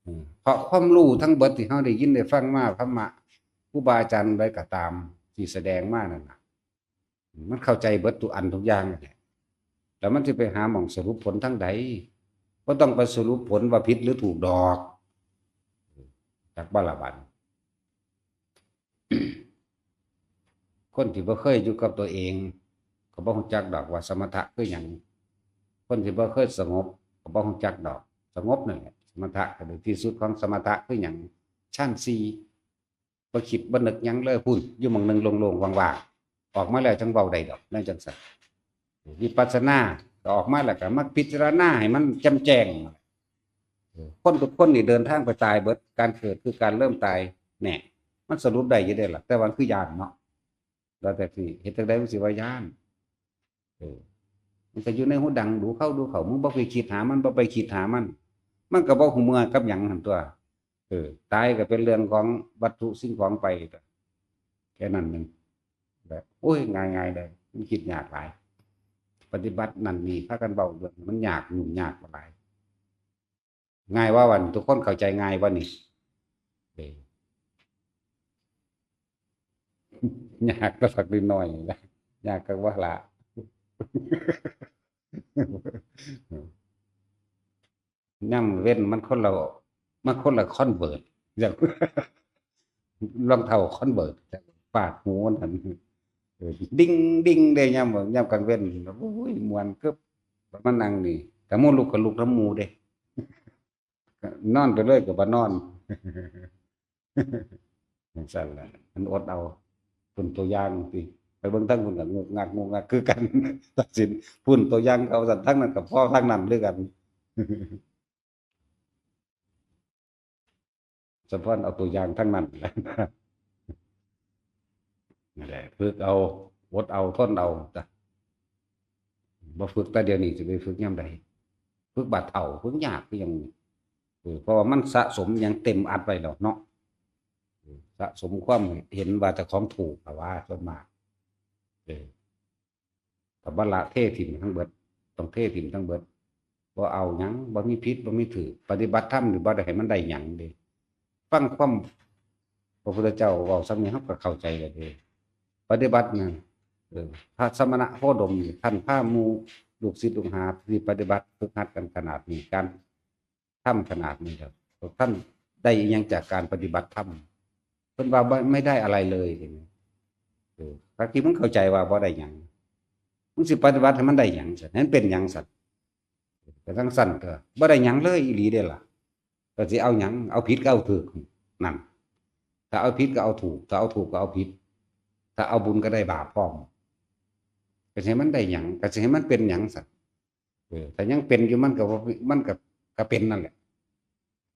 อืม เพราะความรู้ทั้งเบิดที่เฮาได้ยินได้ฟังมา ธรรมะ ครูบาอาจารย์ใดก็ตาม ที่แสดงมานั่นน่ะ มันเข้าใจเบิดทุกอันทุกอย่างนั่นแหละ แต่มันสิไปหาหม่องสรุปผลทางใด บ่ต้องไปสรุปผลว่าผิดหรือถูกดอก จักบ่ละบาด คนที่บ่เคยอยู่กับตัวเอง ก็บ่ฮู้จักดอกว่าสมถะคือหยัง คนที่บ่เคยสงบ ก็บ่ฮู้จักดอก สงบนั่นแหละ สมถะก็คือที่สุดของสมถะคือหยัง ฌานสี่ บ่คิดบ่นึกหยังเลย พุ้น อยู่หม่องหนึ่งโล่งๆ ว่างๆ ออกมาแล้วจั่งเว้าได้ดอก แนวจั่งซั้น วิปัสสนาก็ออกมาแล้วก็มาพิจารณาให้มันแจ่มแจ้ง เออ คนทุกคนนี่เดินทางไปตายเบิด การเกิดคือการเริ่มตาย แน่ มันสรุปได้อยู่เด้ล่ะ แต่ว่ามันคือย้านเนาะ แล้วแต่สิเฮ็ดจั่งใดมันสิว่าย้าน เออ มันก็อยู่ในหูดัง ดูเข้าดูเข้า มึงบ่ไปคิดหามัน บ่ไปคิดหามัน มันก็บ่ฮู้เมื่อกับหยังหั่นตั่ว เออ ตายก็เป็นเรื่องของวัตถุสิ่งของไป แค่นั้นหนึ่ง แบบ โอ้ย ง่ายๆ เลย มันคิดยากหลาย ปฏิบัตินั่นนี่ พากันเว้าเรื่องมันยาก ยุ่งยากหลาย ง่ายว่าวัน ทุกคนเข้าใจง่ายว่านี่ เออ ยากก็สักนิดหน่อยนะ ยากก็ว่าละ ย่ำเว้นมันคนละ มันคนละคอนเวิร์ต อย่าง รองเท้าคอนเวิร์ต จากปากหูมันหัน เออ ดิ้งดิ้งได้ย่ำ ย่ำกลางเว้น โอ้ย ม่วนกึบ มานั่งนี่ แต่หมู่ลุกก็ลุกนำหมู่เด้ นอนไปเลยก็บ่นอน จั่งซั้นล่ะ มันอดเอา พุ้นตัวอย่างติ ไปเบิ่งทางพุ้นก็งุกงักงุกงักคือกัน ตัดสิน พุ้นตัวอย่างเขา ซั่น ทางนั้นก็พอทางนั้นคือกัน สะพอนเอาตัวอย่างทางนั้นแหละ นั่นแหละ ฝึกเอา อดเอา ทนเอาจ้ะ บ่ฝึกแต่เดี๋ยวนี้สิไปฝึกยามใด ฝึกบาดเฒ่า ฝึกยากคือหยัง เออ เพราะว่ามันสะสมหยังเต็มอัดไว้แล้วเนาะ เออ สะสมความเห็นว่าเจ้าของถูก ล่ะว่าส่วนมาก เออ ถ้าบ่ละ เทถิ่มทั้งเบิด ต้องเทถิ่มทั้งเบิด บ่เอาหยัง บ่มีผิด บ่มีถูก ปฏิบัติธรรมนี่บ่ได้ให้มันได้หยังเด้ ฟังความพระพุทธเจ้าเว้าส่ำนี้ เราก็เข้าใจแล้วเด้ ปฏิบัตินั่น เออ พระสมณะโคดมนี่ ท่านพาหมู่ลูกศิษย์ลูกหาที่ปฏิบัติฝึกหัดกันขนาดนี้ การทำขนาดนี้ครับ ท่านได้อิหยังจากการปฏิบัติธรรม เพิ่นว่าบ่ ไม่ได้อะไรเลย เออ ถ้าที่มึงเข้าใจว่าบ่ได้หยัง มึงสิปฏิบัติให้มันได้หยังซั่น ให้มันเป็นหยังซั่น ก็จั่งซั้นก็บ่ได้หยังเลยอีหลีเด้ล่ะ ก็สิเอาหยัง เอาผิดก็เอาถูก นั่น ถ้าเอาผิดก็เอาถูก ถ้าเอาถูกก็เอาผิด ถ้าเอาบุญก็ได้บาปพร้อม ก็สิให้มันได้หยัง ก็สิให้มันเป็นหยังซั่น เออ ถ้ายังเป็นอยู่มันก็บ่ มันก็ ก็เป็นนั่นแหละ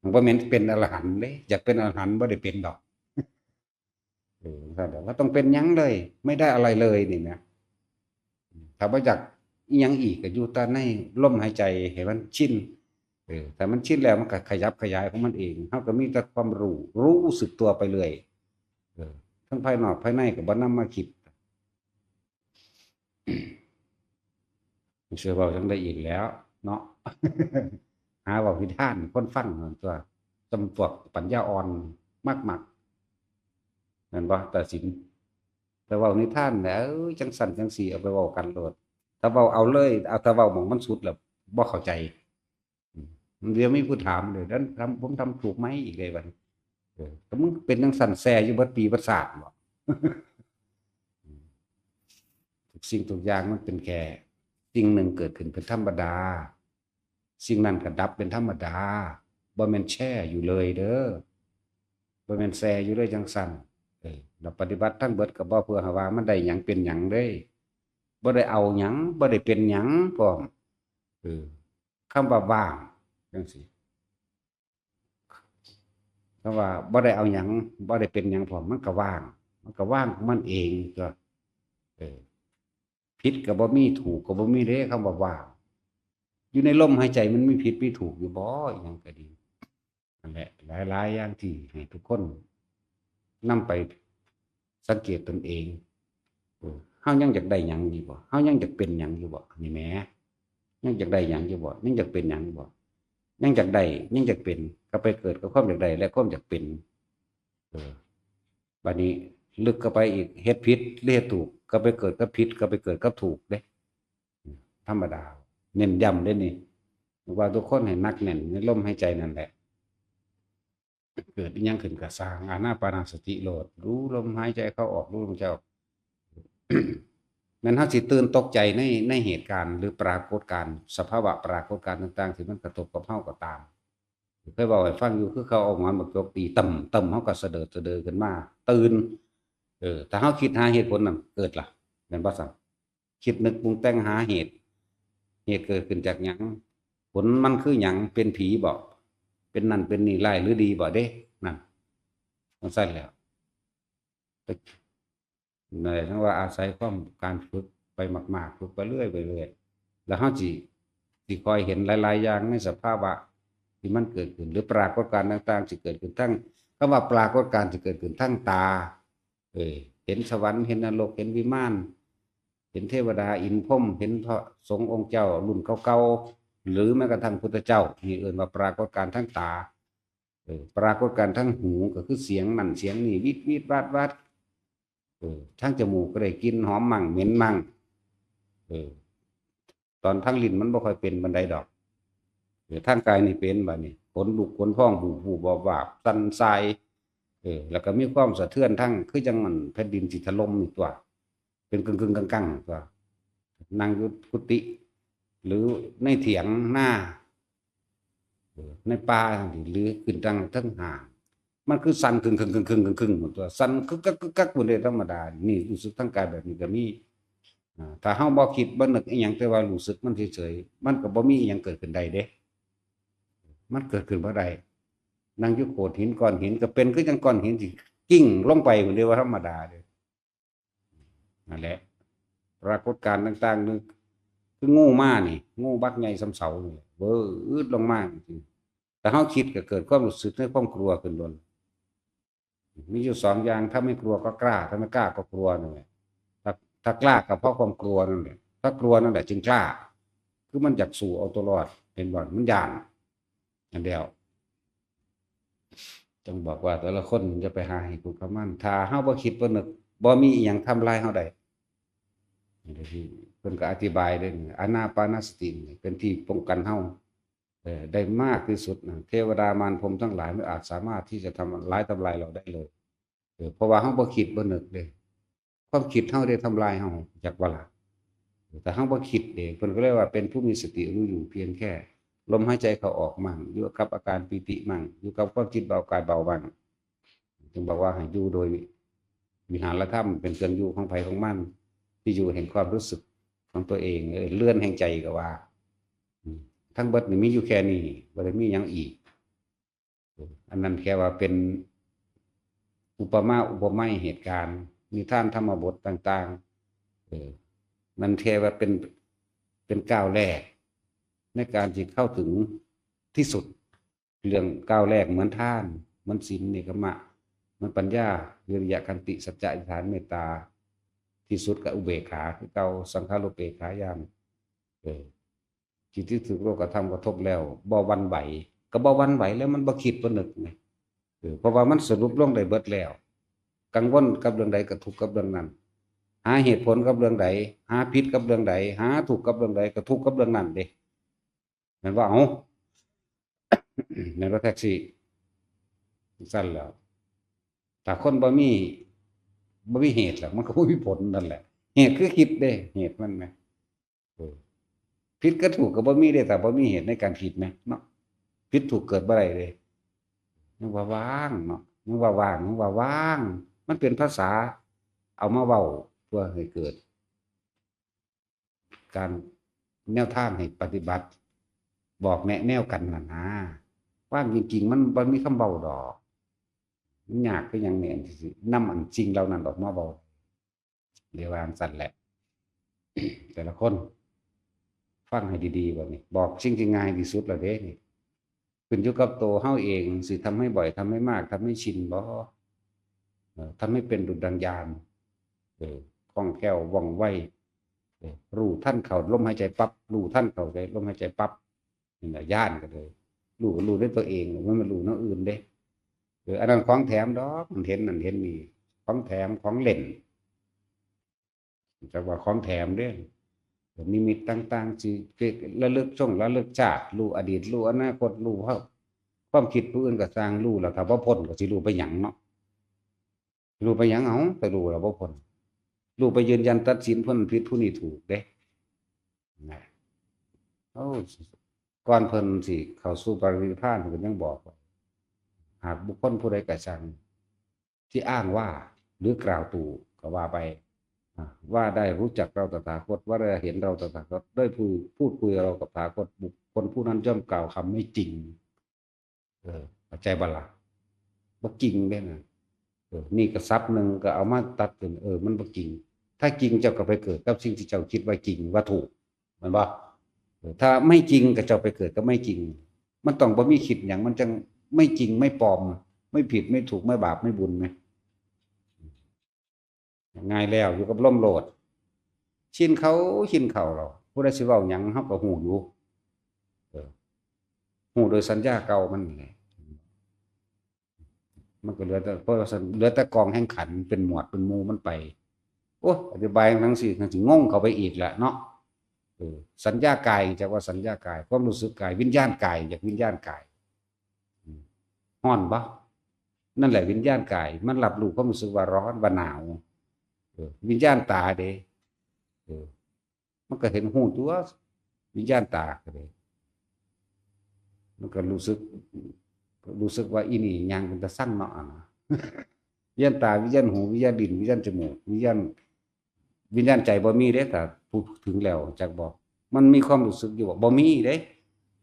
มันบ่แม่นเป็นอรหันต์เด้ อยากเป็นอรหันต์บ่ได้เป็นดอก เออ ซั่นแหละ ว่าต้องเป็นหยังเลย ไม่ได้อะไรเลยนี่นะ ถ้าบ่อยากอิหยังอีกก็อยู่แต่ในลมหายใจให้มันชิน เออ ถ้ามันชินแล้วมันก็ขยับขยายของมันเอง เราก็มีแต่ความรู้ รู้สึกตัวไปเรื่อย เออ ทั้งภายนอกภายในก็บ่นำมาคิด เชื่อเว้าจั่งใดอีกแล้วเนาะ หาเว้านิทานคนฟังนั่นตั๊ว จำพวกปัญญาอ่อนมากๆ แม่นบ่ ตัดสิน แต่เว้านิทานน่ะ เอ้ย จั่งซั้นจั่งซี้ เอาไปเว้ากันโลด ถ้าเว้าเอาเลย เอาแต่เว้าหม่องมันสุดแล้วบ่เข้าใจ อืม เดี๋ยวมีผู้ถามเลย "นั้นทำ ผมทำถูกไหม?" อีกเลยบัดนี้ เออ ก็มึงเป็นจั่งซั้นแซ่อยู่เบิดปีเบิดชาติบ่ ทุกสิ่งทุกอย่างมันเป็นแค่สิ่งหนึ่งเกิดขึ้นเป็นธรรมดา สิ่งนั้นก็ดับเป็นธรรมดา บ่แม่นแช่อยู่เลยเด้อ บ่แม่นแซ่อยู่เลยจั่งซั้น เออ แล้วปฏิบัติทั้งเบิดก็บ่เพื่อให้ว่ามันได้หยังเป็นหยังเด้ บ่ได้เอาหยัง บ่ได้เป็นหยังพร้อม เออ คำว่าว่างจั่งซี้ คำว่าบ่ได้เอาหยัง บ่ได้เป็นหยังพร้อม มันก็ว่าง มันก็ว่างของมันเองตั๊ว เออ ผิดก็บ่มี ถูกก็บ่มีเด้ คำว่าว่าง อยู่ในลมหายใจมันมีผิดมีถูกอยู่บ่ อิหยังก็ดี นั่นแหละ หลายๆ อย่างที่ให้ทุกคนนำไปสังเกตตนเอง เออ เฮายังอยากได้หยังอยู่บ่ เฮายังอยากเป็นหยังอยู่บ่ นี่แหม ยังอยากได้หยังอยู่บ่ ยังอยากเป็นหยังอยู่บ่ ยังอยากได้ ยังอยากเป็น ก็ไปเกิดกับความอยากได้และความอยากเป็น เออ บัดนี้ลึกเข้าไปอีก เฮ็ดผิดหรือเฮ็ดถูก ก็ไปเกิดกับผิด ก็ไปเกิดกับถูกเด้ ธรรมดา เน้นย้ำเด้นี่ ว่าทุกคนให้หนักแน่นในลมหายใจนั่นแหละ เกิดอิหยังขึ้นก็ซ่าง อานาปานสติโลด รู้ลมหายใจเข้าออก รู้ลมหายใจออก แม่นเฮาสิตื่นตกใจใน ในเหตุการณ์ หรือปรากฏการณ์ สภาวะปรากฏการณ์ต่างๆ ที่มันกระทบกับเฮาก็ตาม เคยเว้าให้ฟังอยู่ คือเขาเอาหมอนบักจกตีตึ้มๆ เฮาก็สะเดิดสะเดือขึ้นมา ตื่น เออ ถ้าเฮาคิดหาเหตุผลนั่นเกิดล่ะ แม่นบ่ซั่น คิดนึกปรุงแต่งหาเหตุ เหตุเกิดขึ้นจากหยัง ผลมันคือหยัง เป็นผีบ่ เป็นนั่นเป็นนี่ ร้ายหรือดีบ่เด้ นั่น จั่งซั้นแหล้ว แต่ นั่นแหละ จั่งว่าอาศัยความการฝึกไปมากๆ ฝึกไปเรื่อยๆ แล้วเฮาสิ สิคอยเห็นหลายๆ อย่างในสภาวะที่มันเกิดขึ้น หรือปรากฏการณ์ต่างๆ สิเกิดขึ้นทั้ง คำว่าปรากฏการณ์สิเกิดขึ้นทั้งตา เออ เห็นสวรรค์ เห็นนรก เห็นวิมาน เห็นเทวดา อินทร์พรหม เห็นพระสงฆ์องค์เจ้ารุ่นเก่าๆ หรือแม้กระทั่งพุทธเจ้า นี่เอิ้นว่าปรากฏการณ์ทั้งตา เออ ปรากฏการณ์ทั้งหูก็คือเสียงนั่นเสียงนี่ วิดวิดวัดวัด เออ ทั้งจมูกก็ได้กลิ่นหอมมั่งเหม็นมั่ง เออ ตอนทั้งลิ้นมันบ่ค่อยเป็นปานใดดอก เออ ทางกายนี่เป็นบัดนี้ ขนลุกขนพอง บูบๆ วาบๆ สั่นสาย เออ แล้วก็มีความสะเทือนทั้ง คือจั่งมันแผ่นดินสิถล่มนี่ตั๊ว เป็นกึ่งๆ กังๆ ตั๊ว นั่งอยู่กุฏิ หรือในเถียงนา เออ ในป่าจั่งซี้ หรือขึ้นทางเทิงห้าง มันคือสั่นครึ่งๆ ครึ่งๆ ครึ่งๆ หมดตั๊ว สั่นคึกคักคึกคักหมดเลย ธรรมดา นี่รู้สึกทางกายแบบนี้ก็มี อ่า ถ้าเฮาบ่คิดบ่นึกอิหยัง แต่ว่ารู้สึกมันเฉยๆ มันก็บ่มีอิหยังเกิดขึ้นได้เด้ มันเกิดขึ้นบ่ได้ นั่งอยู่โขดหินก้อนหินก็เป็นคือจั่งก้อนหินสิกิ้งลงไปหมดเลย ว่าธรรมดาเด้ นั่นแหละ ปรากฏการณ์ต่างๆ นึก คืองูมานี่ งูบักใหญ่ส่ำเสานี่ เวิดลงมาจั่งซี้ แต่เฮาคิดก็เกิดความรู้สึกในความกลัวขึ้นโลด มีอยู่สองอย่าง ถ้าไม่กลัวก็กล้า ถ้าไม่กล้าก็กลัวนั่นแหละ ถ้า ถ้ากล้าก็เพราะความกลัวนั่นแหละ ถ้ากลัวนั่นแหละจึงกล้า คือมันอยากสู้เอาตัวรอด เห็นบ่ มันย้าน อันเดียว จั่งบอกว่าแต่ละคนอย่าไปหาให้ทุกข์กับมัน ถ้าเฮาบ่คิดบ่นึก บ่มีอิหยังทำลายเฮาได้ เพิ่นก็อธิบายเด้ อานาปานสตินี่เป็นที่ป้องกันเฮา เออ ได้มากที่สุดนะ เทวดามารพรหมทั้งหลายไม่อาจสามารถที่จะทำร้ายทำลายเราได้เลย เออ เพราะว่าเฮาบ่คิดบ่นึกเด้ ความคิดเฮาได้ทำลายเฮา จักบ่ล่ะ แต่เฮาบ่คิดเด้ เพิ่นก็เลยว่าเป็นผู้มีสติรู้อยู่เพียงแค่ลมหายใจเข้าออกมั่ง อยู่กับอาการปีติมั่ง อยู่กับความคิดเบากายเบามั่ง จึงบอกว่าให้อยู่โดยวิหารธรรม เป็นเครื่องอยู่ของไผของมัน ที่อยู่แห่งความรู้สึกของตัวเอง เออ เรือนแห่งใจก็ว่า อืม ทั้งเบิดนี่มีอยู่แค่นี้ บ่ได้มีหยังอีก เออ อันนั้นแค่ว่าเป็นอุปมาอุปไมยเหตุการณ์ นิทานธรรมบทต่างๆ เออ มันแค่ว่าเป็น เป็นก้าวแรก ในการที่เข้าถึงที่สุด เรื่องก้าวแรกเหมือนทาน เหมือนศีล เนกขัมมะ เหมือนปัญญา วิริยะ ขันติ สัจจะ อธิษฐาน เมตตา ที่สุดก็อุเบกขา คือเก่า สังขารุปเปกขาญาณ เออ จิตที่ถูกโลกธรรมกระทบแล้ว บ่หวั่นไหว ก็บ่หวั่นไหวแล้ว มันบ่คิดบ่นึกไง เออ เพราะว่ามันสรุปลงได้เบิดแล้ว กังวลกับเรื่องใดก็ทุกข์กับเรื่องนั้น หาเหตุผลกับเรื่องใด หาผิดกับเรื่องใด หาถูกกับเรื่องใดก็ทุกข์กับเรื่องนั้นเด้ แม่นว่า เอ้า แม่นว่าแท็กซี่ ซั่นแล้ว ถ้าคนบ่มี บ่มีเหตุแล้ว มันก็บ่มีผลนั่นแหละ เหตุคือคิดเด้ เหตุมันนะ เออ ผิดกับถูกก็บ่มีเด้ ถ้าบ่มีเหตุในการคิดนะเนาะ ผิดถูกเกิดบ่ได้เด้ ยังว่าว่างเนาะ ยังว่าว่าง ยังว่าว่าง มันเป็นภาษา เอามาเว้าเพื่อให้เกิด การแนวทางให้ปฏิบัติ บอกแนะแนวกันน่ะนะ ว่างจริงๆ มันบ่มีคำเว้าดอก มันยากคือหยังเนี่ย อันที่สินำอันสิ่งเหล่านั้นออกมาเว้า เรียกว่าจั่งซั่นแหละ แต่ละคน ฟังให้ดีๆ บัดนี้ บอกสิ่งที่ง่ายที่สุดแล้วเด้นี่ ขึ้นอยู่กับตัวเฮาเอง สิทำให้บ่อย ทำให้มาก ทำให้ชินบ่ เอ่อ ทำให้เป็นดุจดังญาณ เออ คล่องแคล่วว่องไว เออ รู้ทันเข้าลมหายใจปั๊บ รู้ทันเข้าใจลมหายใจปั๊บ นี่แหละญาณก็เลย รู้ก็รู้ด้วยตัวเอง มันบ่รู้แนวอื่นเด้ เออ อันนั้นของแถมดอก มันเห็นนั่นเห็นนี่ ของแถม ของเล่น จักว่าของแถมเด้ นิมิตต่างๆ สิไประลึกช่วงระลึกชาติ รู้อดีต รู้อนาคต รู้ความ ความคิดผู้อื่นก็ซ่าง รู้แล้ว ถ้าบ่พ้นก็สิรู้ไปหยังเนาะ รู้ไปหยัง เอ้า ไปรู้แล้วบ่พ้น รู้ไปยืนยันตัดสินผู้นั้นผิดผู้นี้ถูกเด้ นะ โอ้ ก่อนเพิ่นสิเข้าสู่ปรินิพพานเพิ่นยังบอกว่า หากบุคคลผู้ใดก็ซ่าง ที่อ้างว่า หรือกล่าวตู่ก็ว่าไป อ่า ว่าได้รู้จักเราตถาคต ว่าได้เห็นเราตถาคต ได้พูด พูดคุยเรากับตถาคต บุคคลผู้นั้นย่อมกล่าวคำไม่จริง เออ เข้าใจบ่ล่ะ บ่จริงเด้นะ เออ นี่ก็ศัพท์หนึ่งก็เอามาตัดเป็น เออ มันบ่จริง ถ้าจริงเจ้าก็ไปเกิดกับสิ่งที่เจ้าคิดว่าจริง ว่าถูก แม่นบ่ เออ ถ้าไม่จริงก็เจ้าไปเกิดกับไม่จริง มันต้องบ่มีคิดหยัง มันจั่งไม่จริง ไม่ปลอม ไม่ผิด ไม่ถูก ไม่บาป ไม่บุญไง ง่ายแล้ว อยู่กับลมโลด ชินเขา ชินเขาแล้ว ผู้ใดสิเว้าหยัง เฮาก็ฮู้อยู่ เออ ฮู้โดยสัญญาเก่ามันนั่นแหละ มันก็เหลือแต่ เพราะว่าเหลือแต่กองแห่งขันธ์ เป็นหมวดเป็นหมู่มันไป โอ้ อธิบายทั้งสี่ทั้งสี่ งงเข้าไปอีกแหละเนาะ เออ สัญญากาย จักว่าสัญญากาย ความรู้สึกกาย วิญญาณกาย จักวิญญาณกาย อืม ฮ้อนบ่ นั่นแหละวิญญาณกาย มันรับรู้ความรู้สึกว่าร้อน ว่าหนาว เออ วิญญาณตาเด้ เออ มันก็เห็นฮู้ตัว วิญญาณตาก็เลย มันก็รู้สึก รู้สึกว่าอีนี่ย่างเป็นตาซังเนาะ อะนะ วิญญาณตา วิญญาณหู วิญญาณลิ้น วิญญาณจมูก วิญญาณ วิญญาณใจบ่มีเด้ ถ้าพูดถึงแล้ว จักบอก มันมีความรู้สึกอยู่บ่ บ่มีเด้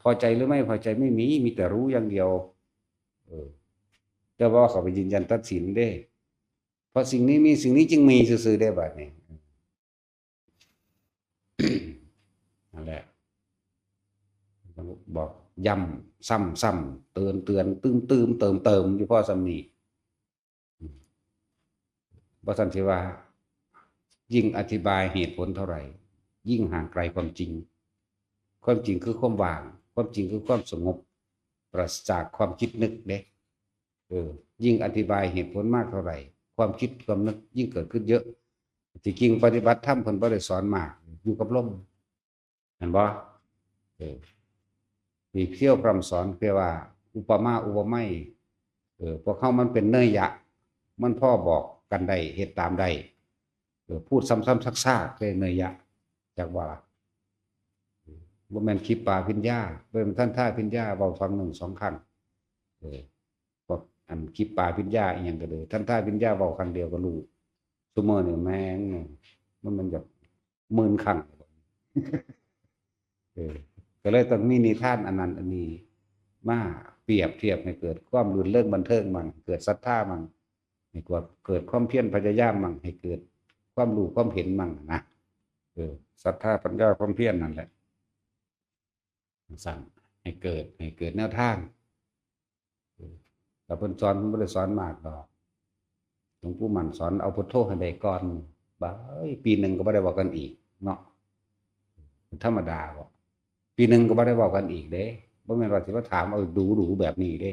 พอใจหรือไม่พอใจไม่มี มีแต่รู้อย่างเดียว เออ แต่ว่าเขาไปยืนยันตัดสินเด้ เพราะสิ่งนี้มี สิ่งนี้จึงมีซื่อๆ ได้บัดนี้ นั่นแหละ บอกย้ำซ้ำๆ เตือนเตือน ตื้มๆ เติมๆ อยู่พอส่ำนี้ บ่ซั้นสิว่า ยิ่งอธิบายเหตุผลเท่าไหร่ ยิ่งห่างไกลความจริง ความจริงคือความว่าง ความจริงคือความสงบ ปราศจากความคิดนึกเด้ เออ ยิ่งอธิบายเหตุผลมากเท่าไหร่ ความคิดความนึกยิ่งเกิดขึ้นเยอะ ที่จริงปฏิบัติธรรมเพิ่นบ่ได้สอนมาก อยู่กับลม เห็นบ่ เออ ที่เที่ยวพร่ำสอนเรียกว่า อุปมาอุปไมย เออ พวกเขามันเป็นเนยยะ มันพอบอกกันได้ เฮ็ดตามได้ เออ พูดซ้ำๆ ซากๆ เลยเนยยะ จักว่า บ่แม่นขีปาภิญญา บ่แม่นทันทาภิญญา เว้าครั้งหนึ่งสองครั้ง เออ พวกอันขีปาภิญญาอีหยังก็เลย ทันทาภิญญาเว้าครั้งเดียวก็รู้ ซุมื้อนี่แม่ง มัน มันอยากหมื่นครั้ง เออ ก็เลยต้องมีนิทานอันนั้นอันนี้ มาเปรียบเทียบให้เกิดความรื่นเริงบันเทิงมั่ง เกิดศรัทธามั่ง ให้เกิด เกิดความเพียรพยายามมั่ง ให้เกิดความรู้ความเห็นมั่งนะ เออ ศรัทธาปัญญาความเพียรนั่นแหละ สั่งให้เกิด ให้เกิดแนวทาง เออ แล้วเพิ่นสอน เพิ่นบ่ได้สอนมากดอก หลวงปู่มั่นสอนเอาพุทโธให้ได้ก่อน บาด เอ้ย ปีหนึ่งก็บ่ได้เว้ากันอีกเนาะ ธรรมดาบ่ ปีหนึ่งก็บ่ได้เว้ากันอีกเด้ บ่แม่นว่าสิมาถามเอาดูๆ แบบนี้เด้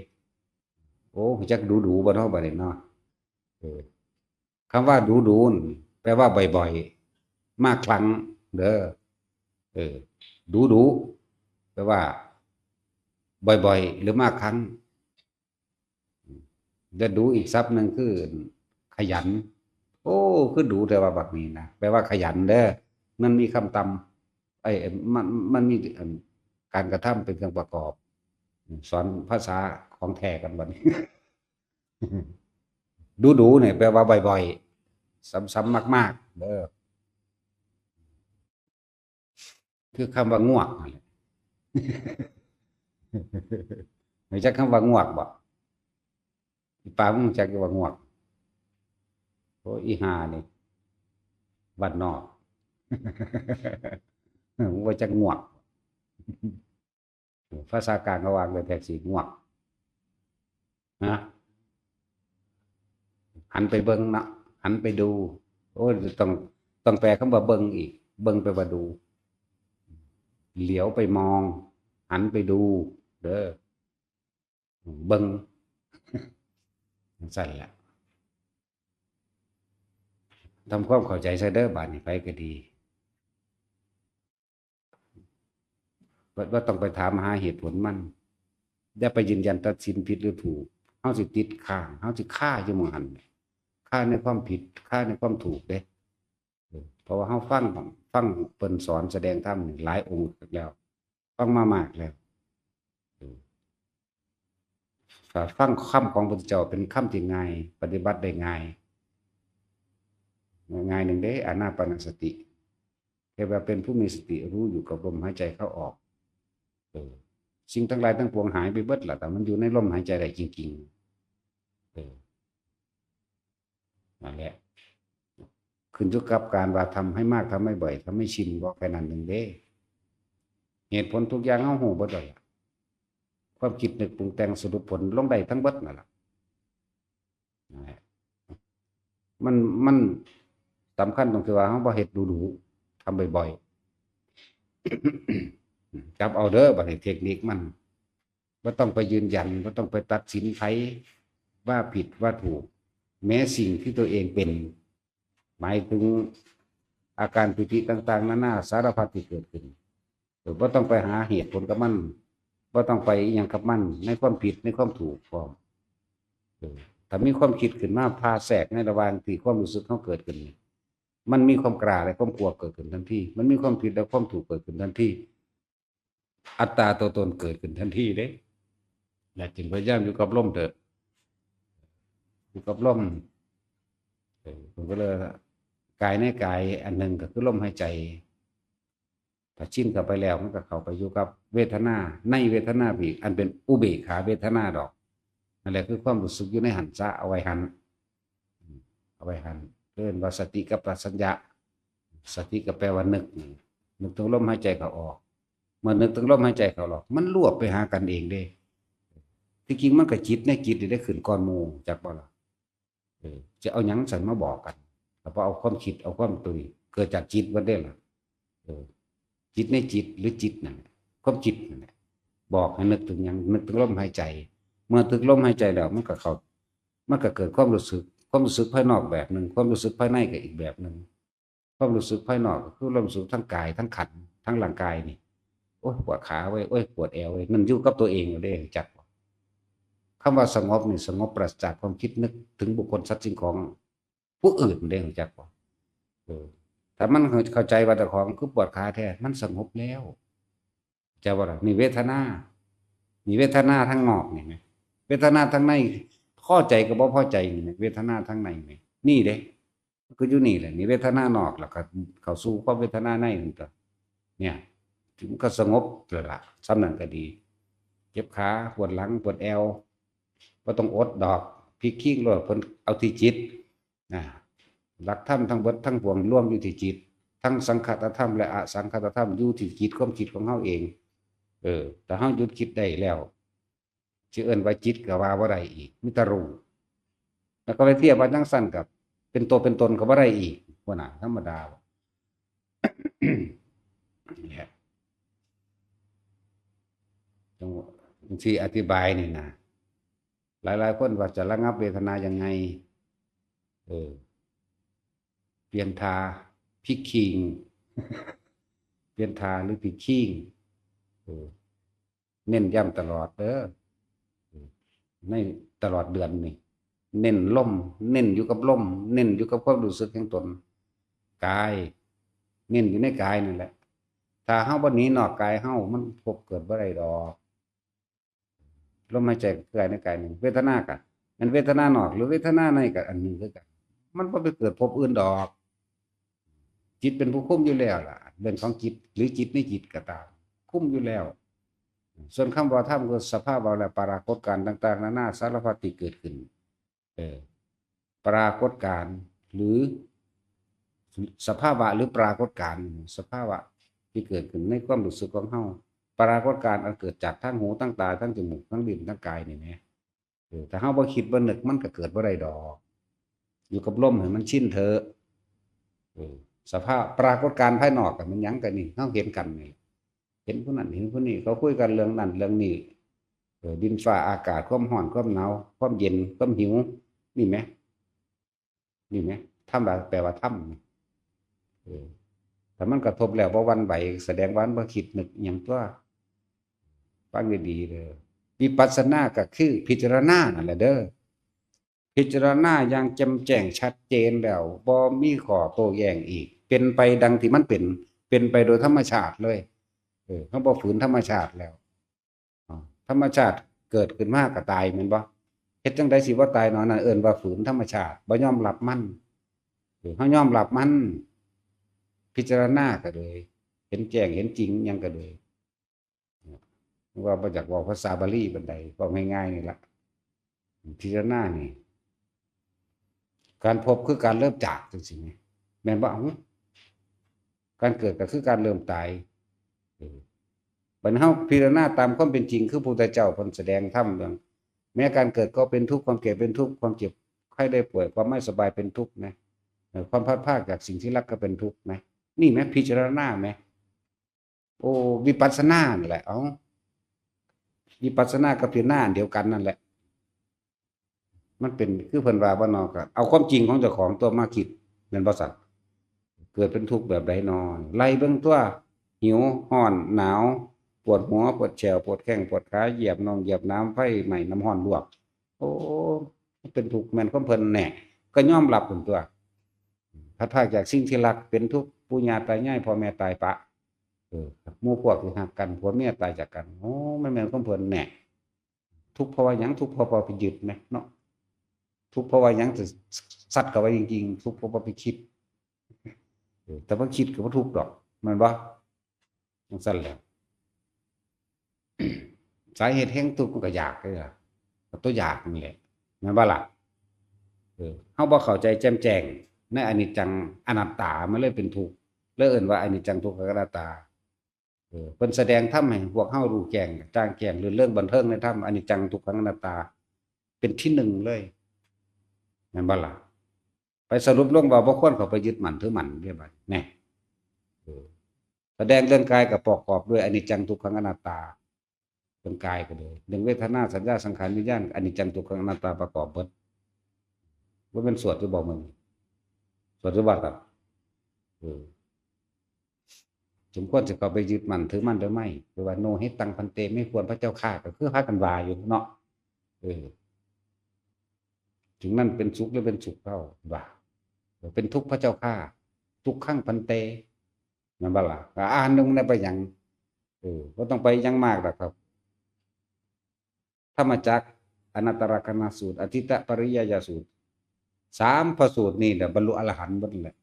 โอ้ จักดูๆ บ่เนาะ บัดนี้เนาะ เออ คำว่าดูๆ นั่นแปลว่าบ่อยๆ มากครั้ง เด้อ เออ ดูๆ แปลว่า บ่อยๆ หรือมากครั้ง และดูอีกศัพท์หนึ่งคือ ขยัน โอ้ คือดูแต่ว่าบักนี้นะ แปลว่าขยันเด้อ มันมีคำตำ ไอ้ มัน มันมี อัน การกระทำเป็นเครื่องประกอบ สอนภาษาของแท้กันบัดนี้ ดูๆ เนี่ยแปลว่าบ่อยๆ ซ้ำๆ มากๆ เด้อ คือคำว่างวกนั่นแหละ รู้จักคำว่างวกบ่ อีปามึงรู้จักอยู่ว่างวก โอ้ อีห่านี่ บ้านนอก มึงบ่จักงวก ภาษากลางเขาว่าเลยแท็กซี่งวก นะ หันไปเบิ่งเนาะ หันไปดู โอ้ย ต้อง ต้องแปลคำว่าเบิ่งอีก เบิ่งแปลว่าดู เหลียวไปมอง หันไปดู เด้อ เบิ่ง จั่งซั้นแหละ ทำความเข้าใจซะเด้อ บาดนี้ไผก็ดี บ่ บ่ต้องไปถามหาเหตุผลมัน อย่าไปยืนยันตัดสินผิดหรือถูก เฮาสิติดค้าง เฮาสิคาอยู่หม่องหั้น คาในความผิด คาในความถูกเด้ เออ เพราะว่าเฮาฟัง ฟังเพิ่นสอนแสดงธรรมนี่หลายองค์แล้ว ฟังมามากแล้ว เออ ถ้าฟังคำของพระพุทธเจ้าเป็นคำที่ง่าย ปฏิบัติได้ง่าย ง่ายหนึ่งเด้ อานาปานสติ เรียกว่าเป็นผู้มีสติรู้อยู่กับลมหายใจเข้าออก เออ สิ่งทั้งหลายทั้งปวงหายไปเบิดล่ะ แต่มันอยู่ในลมหายใจได้จริงๆ เออ นั่นแหละ ขึ้นอยู่กับการว่าทำให้มาก ทำให้บ่อย ทำให้ชิน บ่แค่นั้นหนึ่งเด้ เหตุผลทุกอย่างเฮาฮู้เบิดแล้วล่ะ ความคิดนึกปรุงแต่งสรุปผลลงได้ทั้งเบิดนั่นล่ะ นั่นแหละ มัน มันสำคัญตรงที่ว่าเฮาบ่เฮ็ดดู๋ๆ ทำบ่อยๆ จับเอาเด้อ บัดนี้เทคนิคมัน บ่ต้องไปยืนยัน บ่ต้องไปตัดสินไผว่าผิดว่าถูก แม้สิ่งที่ตัวเองเป็น หมายถึงอาการปีติต่างๆ นานาสารพัดที่เกิดขึ้น เออ บ่ต้องไปหาเหตุผลกับมัน บ่ต้องไปอิหยังกับมัน ในความผิด ในความถูกพร้อม เออ ถ้ามีความคิดขึ้นมาผ่าแทรกในระหว่างที่ความรู้สึกเฮาเกิดขึ้นนี่ มันมีความกล้าและความกลัวเกิดขึ้นทันที มันมีความผิดและความถูกเกิดขึ้นทันที อัตตาตัวตนเกิดขึ้นทันทีเด้ และจึงพยายามอยู่กับลมเถอะ อยู่กับลม เออ ผมก็เลย กายในกายอันหนึ่งก็คือลมหายใจ ถ้าชินเข้าไปแล้วมันก็เข้าไปอยู่กับเวทนา ในเวทนาไปอีก อันเป็นอุเบกขาเวทนาดอก นั่นแหละคือความรู้สึกอยู่ในหั้นซะ เอาไว้หั้น อืม เอาไว้หั้น เอิ้นว่าสติกับปชัญญะ สติก็แปลว่านึก นึกถึงลมหายใจเข้าออก เมื่อนึกถึงลมหายใจเข้าออก มันรวบไปหากันเองเด้ ที่จริงมันก็จิตในจิตนี่ได้ขึ้นก่อนหมู่ จักบ่ล่ะ เออ จะเอาหยังซั่นมาบอกกัน ก็บ่เอาความคิด เอาความตัวนี้ เกิดจากจิตเบิดเด้ล่ะ เออ จิตในจิตหรือจิตนั่นแหละ ความคิดนั่นแหละ บอกให้นึกถึงหยัง นึกถึงลมหายใจ เมื่อถึงลมหายใจแล้วมันก็เข้า มันก็เกิดความรู้สึก ความรู้สึกภายนอกแบบหนึ่ง ความรู้สึกภายในก็อีกแบบหนึ่ง ความรู้สึกภายนอกก็คือความรู้สึกทางกาย ทางขันธ์ ทางร่างกายนี่ โอ๊ย ปวดขาเว้ย โอ๊ย ปวดแอวเว้ย นั่นอยู่กับตัวเองเด้ รู้จักบ่ คำว่าสงบนี่สงบปราศจากความคิดนึกถึงบุคคลสัตว์สิ่งของผู้อื่นเด้ รู้จักบ่ เออ ถ้ามันเข้าใจว่าเจ้าของคือปวดขาแท้ มันสงบแล้ว เข้าใจบ่ล่ะ นี่เวทนา นี่เวทนาทางนอกนี่แหม เวทนาทางใน พอใจกับบ่พอใจนี่แหม เวทนาทางในนี่ นี่เด้ คืออยู่นี่แหละ นี่เวทนานอก แล้วก็เข้าสู่ความเวทนาในนั่นก็ เนี่ย มันก็สงบแล้วล่ะ ส่ำนั้นก็ดี เจ็บขา ปวดหลัง ปวดแอว บ่ต้องอดดอก พลิกคิงโลด เพิ่นเอาที่จิต นะ หลักธรรมทั้งเบิดทั้งปวงรวมอยู่ที่จิต ทั้งสังคตธรรมและอสังคตธรรมอยู่ที่จิต ความคิดของเฮาเอง เออ ถ้าเฮาหยุดคิดได้แล้ว สิเอิ้นว่าจิตก็ว่าบ่ได้อีก มีแต่รู้ แล้วก็ไปเทียบว่าจั่งซั้นกับเป็นตัวเป็นตนก็บ่ได้อีก หัวหน้าธรรมดา เนี่ย จั่ง จั่งซี้อธิบายนี่นะ หลายๆ คนว่าจะระงับเวทนายังไง เออ เปลี่ยนท่าพลิกคิง เปลี่ยนท่าหรือพลิกคิง เออ เน้นย้ำตลอดเด้อ ในตลอดเดือนนี่ เน้นลม เน้นอยู่กับลม เน้นอยู่กับความรู้สึกแห่งตน กาย เน้นอยู่ในกายนั่นแหละ ถ้าเฮาบ่หนีนอกกายเฮา มันพบเกิดบ่ได้ดอก ลมหายใจก็คือกายในกายหนึ่ง เวทนาก็แม่นเวทนานอก หรือเวทนาในก็อันหนึ่งคือกัน มันบ่ไปเกิดภพอื่นดอก จิตเป็นผู้คุมอยู่แล้วล่ะ เรื่องของจิต หรือจิตในจิตก็ตาม คุมอยู่แล้ว ส่วนคำว่าธรรมคือสภาวะและปรากฏการณ์ต่างๆ นานาสารพัดที่เกิดขึ้น เออ ปรากฏการณ์ หรือสภาวะ หรือปรากฏการณ์ สภาวะที่เกิดขึ้นในความรู้สึกของเฮา ปรากฏการณ์อันเกิดจากทั้งหู ทั้งตา ทั้งจมูก ทั้งลิ้น ทั้งกายนี่แหม เออ ถ้าเฮาบ่คิดบ่นึก มันก็เกิดบ่ได้ดอก อยู่กับลมให้มันชินเถอะ เออ สภาพปรากฏการณ์ภายนอกก็แม่นหยัง ก็นี่ เฮาเห็นกันนี่ เห็นผู้นั้น เห็นผู้นี้ เขาคุยกันเรื่องนั้นเรื่องนี้ เออ ดินฟ้าอากาศ ความร้อน ความหนาว ความเย็น ความหิว นี่แหม นี่แหม ธรรมะแปลว่าธรรม เออ ถ้ามันกระทบแล้วบ่หวั่นไหว แสดงว่ามันบ่คิดนึกอิหยังตั่ว ฟังดีๆเด้อ วิปัสสนาก็คือพิจารณานั่นแหละเด้อ พิจารณาอย่างแจ่มแจ้งชัดเจนแล้ว บ่มีข้อโต้แย้งอีก เป็นไปดังที่มันเป็น เป็นไปโดยธรรมชาติเลย เออ เฮาบ่ฝืนธรรมชาติแล้ว อ่า ธรรมชาติเกิดขึ้นมาก็ตายแม่นบ่ เฮ็ดจั่งใดสิบ่ตายเนาะ นั่นเอิ้นว่าฝืนธรรมชาติ บ่ยอมรับมัน เออ เฮายอมรับมัน พิจารณาก็เลย เห็นแจ้งเห็นจริงหยังก็เลย ว่าบ่อยากเว้าภาษาบาลีปานใด เว้าง่ายๆนี่ล่ะ พิจารณานี่ การพบคือการเริ่มจากจั่งซี้แหม แม่นบ่ เอ้า การเกิดก็คือการเริ่มตาย เออ บัดเฮาพิจารณาตามความเป็นจริง คือพระพุทธเจ้าเพิ่นแสดงธรรมเรื่อง แม้การเกิดก็เป็นทุกข์ ความแก่เป็นทุกข์ ความเจ็บไข้ได้ป่วย ความไม่สบายเป็นทุกข์นะ เออ ความพลัดพรากจากสิ่งที่รักก็เป็นทุกข์นะ นี่แหม พิจารณาแหม โอ้ วิปัสสนานั่นแหละ เอ้า วิปัสสนากับพิจารณาอันเดียวกันนั่นแหละ มันเป็นคือเพิ่นว่าบ่เนาะ ก็เอาความจริงของเจ้าของตัวมาคิด แม่นบ่ซั่น เกิดเป็นทุกข์แบบใดน้อ ไล่เบิ่งตัว หิว ร้อน หนาว ปวดหัว ปวดแข้ว ปวดแข้ง ปวดขา เหยียบหนอง เหยียบหนาม ไฟไหม้ น้ำร้อนลวก โอ้ มันเป็นทุกข์แม่นของเพิ่นแน่ ก็ยอมรับหั่นตัว พลัดพรากจากสิ่งที่รักเป็นทุกข์ ปู่ย่าตายาย พ่อแม่ตายปะ เออ หมู่พวกที่ฮักกัน ผัวเมียตายจากกัน โอ้ มันแม่นของเพิ่นแน่ ทุกข์เพราะว่าหยัง ทุกข์เพราะว่าไปยึดแหมเนาะ ทุกข์เพราะว่าหยัง แต่สัตว์ก็ว่าจริงๆ ทุกข์เพราะว่าไปคิด เออ แต่บ่คิดก็บ่ทุกข์ดอก แม่นบ่ จั่งซั่นแหละ สาเหตุแห่งทุกข์มันก็อยากเด้อล่ะ ก็ตัวอยากนี่แหละ แม่นบ่ล่ะ เออ เฮาบ่เข้าใจแจ่มแจ้งในอนิจจังอนัตตา มันเลยเป็นทุกข์ เลยเอิ้นว่าอนิจจังทุกขังอนัตตา เออ เพิ่นแสดงธรรมให้พวกเฮารู้แจ้งกระจ่างแจ้ง รื่นเริงบันเทิงในธรรม อนิจจังทุกขังอนัตตา เป็นที่หนึ่งเลย แม่นบ่ล่ะ ไปสรุปลงว่าบ่ควรเข้าไปยึดมั่นถือมั่นเด้บัดนี้ แน่ เออ แสดงเรื่องกายก็ประกอบด้วยอนิจจังทุกขังอนัตตา เรื่องกายก็เลย เรื่องเวทนา สัญญา สังขาร วิญญาณ อนิจจังทุกขังอนัตตาประกอบเบิด บ่แม่นสวดอยู่บ่มื้อนี้ สวดอยู่บ่ครับ เออ สมควรสิเข้าไปยึดมั่นถือมั่นหรือไม่ หรือว่า โนหิตัง ภันเต ไม่ควรพระเจ้าข้า ก็คือพากันว่าอยู่เนาะ เออ ถึงนั่นเป็นสุขหรือเป็นสุขเล่า ว่า เป็นทุกข์พระเจ้าข้า ทุกขัง ภันเต แม่นบ่ล่ะ ก็อ่านลงในไปหยัง เออ บ่ต้องไปหยังมากดอกครับ ธรรมจักร อนัตตลักษณสูตร อทิฏฐปริยายสูตร สามพระสูตรนี่แหละบรรลุอรหันต์เบิดแหละ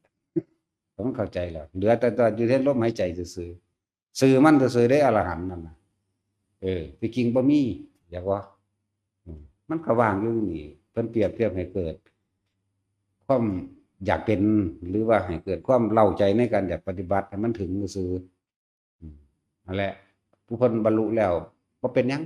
ต้องเข้าใจแล้ว เหลือแต่ตอนอยู่ในลมหายใจซื่อๆ ซื่อมันซื่อๆ ได้อรหันต์นั่นน่ะ เออ ที่จริงบ่มี อยากว่า อืม มันก็ว่างอยู่นี่ เพิ่นเปรียบเทียบให้เกิด ความอยากเป็น หรือว่าให้เกิดความเร้าใจในการอยากปฏิบัติให้มันถึงซื่อๆ อืม นั่นแหละ ผู้เพิ่นบรรลุแล้วบ่เป็นหยัง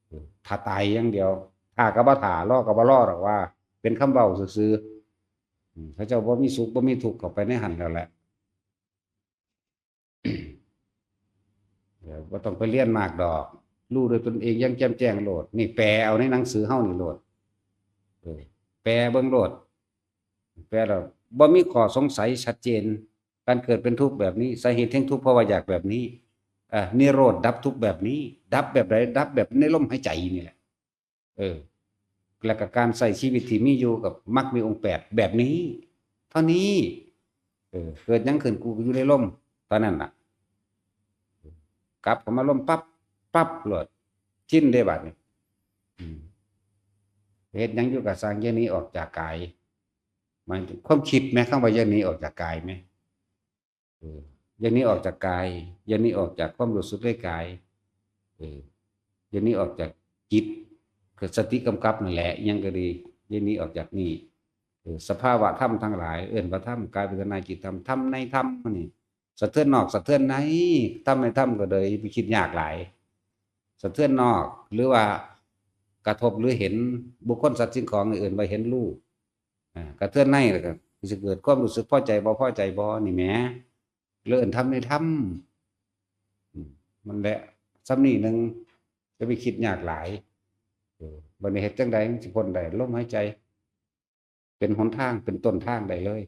เออ ถ้าตายอย่างเดียว ถ้าก็บ่ถ้า รอก็บ่รอดอกว่า เป็นคำเว้าซื่อๆ อืม เขาเจ้าบ่มีสุขบ่มีทุกข์เข้าไปในหั่นแล้วแหละ เดี๋ยวบ่ต้องไปเรียนมากดอก รู้ด้วยตนเองอย่างแจ่มแจ้งโลด นี่แปลเอาในหนังสือเฮานี่โลด เออ แปลเบิ่งโลด แปลแล้วบ่มีข้อสงสัยชัดเจน การเกิดเป็นทุกข์แบบนี้ สาเหตุแห่งทุกข์เพราะว่าอยากแบบนี้ เอ่อ นิโรธดับทุกข์แบบนี้ ดับแบบใด ดับแบบในลมหายใจนี่แหละ เออ และก็การใช้ชีวิตที่มีอยู่กับมรรคมีองค์แปดแบบนี้ เท่านี้ เออ เกิดหยังขึ้นกูก็อยู่ในลม เท่านั้นน่ะ กลับเข้ามาลมปั๊บ ปั๊บโลด ชินเด้บัดนี้ อืม เฮ็ดหยังอยู่ก็ซ่าง อย่าหนีออกจากกาย หมายถึงความคิดแหม คำว่าอย่าหนีออกจากกายแหม เออ อย่าหนีออกจากกาย อย่าหนีออกจากความรู้สึกในกาย เออ อย่าหนีออกจากจิต คือสติกำกับนั่นแหละ อิหยังก็ดี อย่าหนีออกจากนี่ เออ สภาวะธรรมทั้งหลาย เอิ้นว่าธรรม กายเวทนาจิตธรรม ธรรมในธรรมนี่ สะเทือนนอกสะเทือนใน ธรรมในธรรมก็เลยไปคิดยากหลาย สะเทือนนอก หรือว่ากระทบหรือเห็นบุคคลสัตว์สิ่งของ เอิ้นว่าเห็นรูป อ่า กระเทือนในแล้วก็สิเกิดความรู้สึกพอใจบ่พอใจบ่นี่แหม เลยเอิ้นธรรมในธรรม อืม มันแหละ ส่ำนี้หนึ่ง จะไปคิดยากหลาย เออ บัดนี้เฮ็ดจั่งใดมันสิพ้นได้ ลมหายใจ เป็นหนทาง เป็นต้นทางได้เลย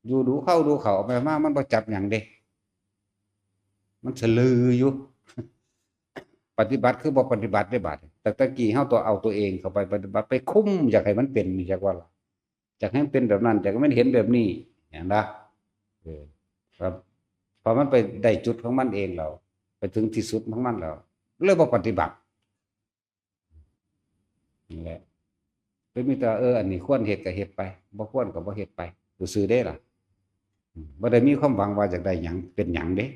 อยู่ดูเข้าดูเข้า เอาไปมา มันบ่จับหยังเด้ มันสะลืออยู่ ปฏิบัติคือบ่ปฏิบัติได้บาดนี้ แต่ตะกี้เฮาตัวเอาตัวเองเข้าไปปฏิบัติ ไปคุมอยากให้มันเป็น อยากว่าล่ะ อยากให้มันเป็นแบบนั้น อยากให้มันเห็นแบบนี้ เห็นปะ เออ ครับ พอมันไปได้จุดของมันเองแล้ว ไปถึงที่สุดของมันแล้ว เลยบ่ปฏิบัติ นี่แหละ เลยมีแต่ เออ อันนี้ควรเฮ็ดก็เฮ็ดไป บ่ควรก็บ่เฮ็ดไป ซื่อๆเด้ล่ะ อืม บ่ได้มีความหวังว่าอยากได้หยัง เป็นหยังเด้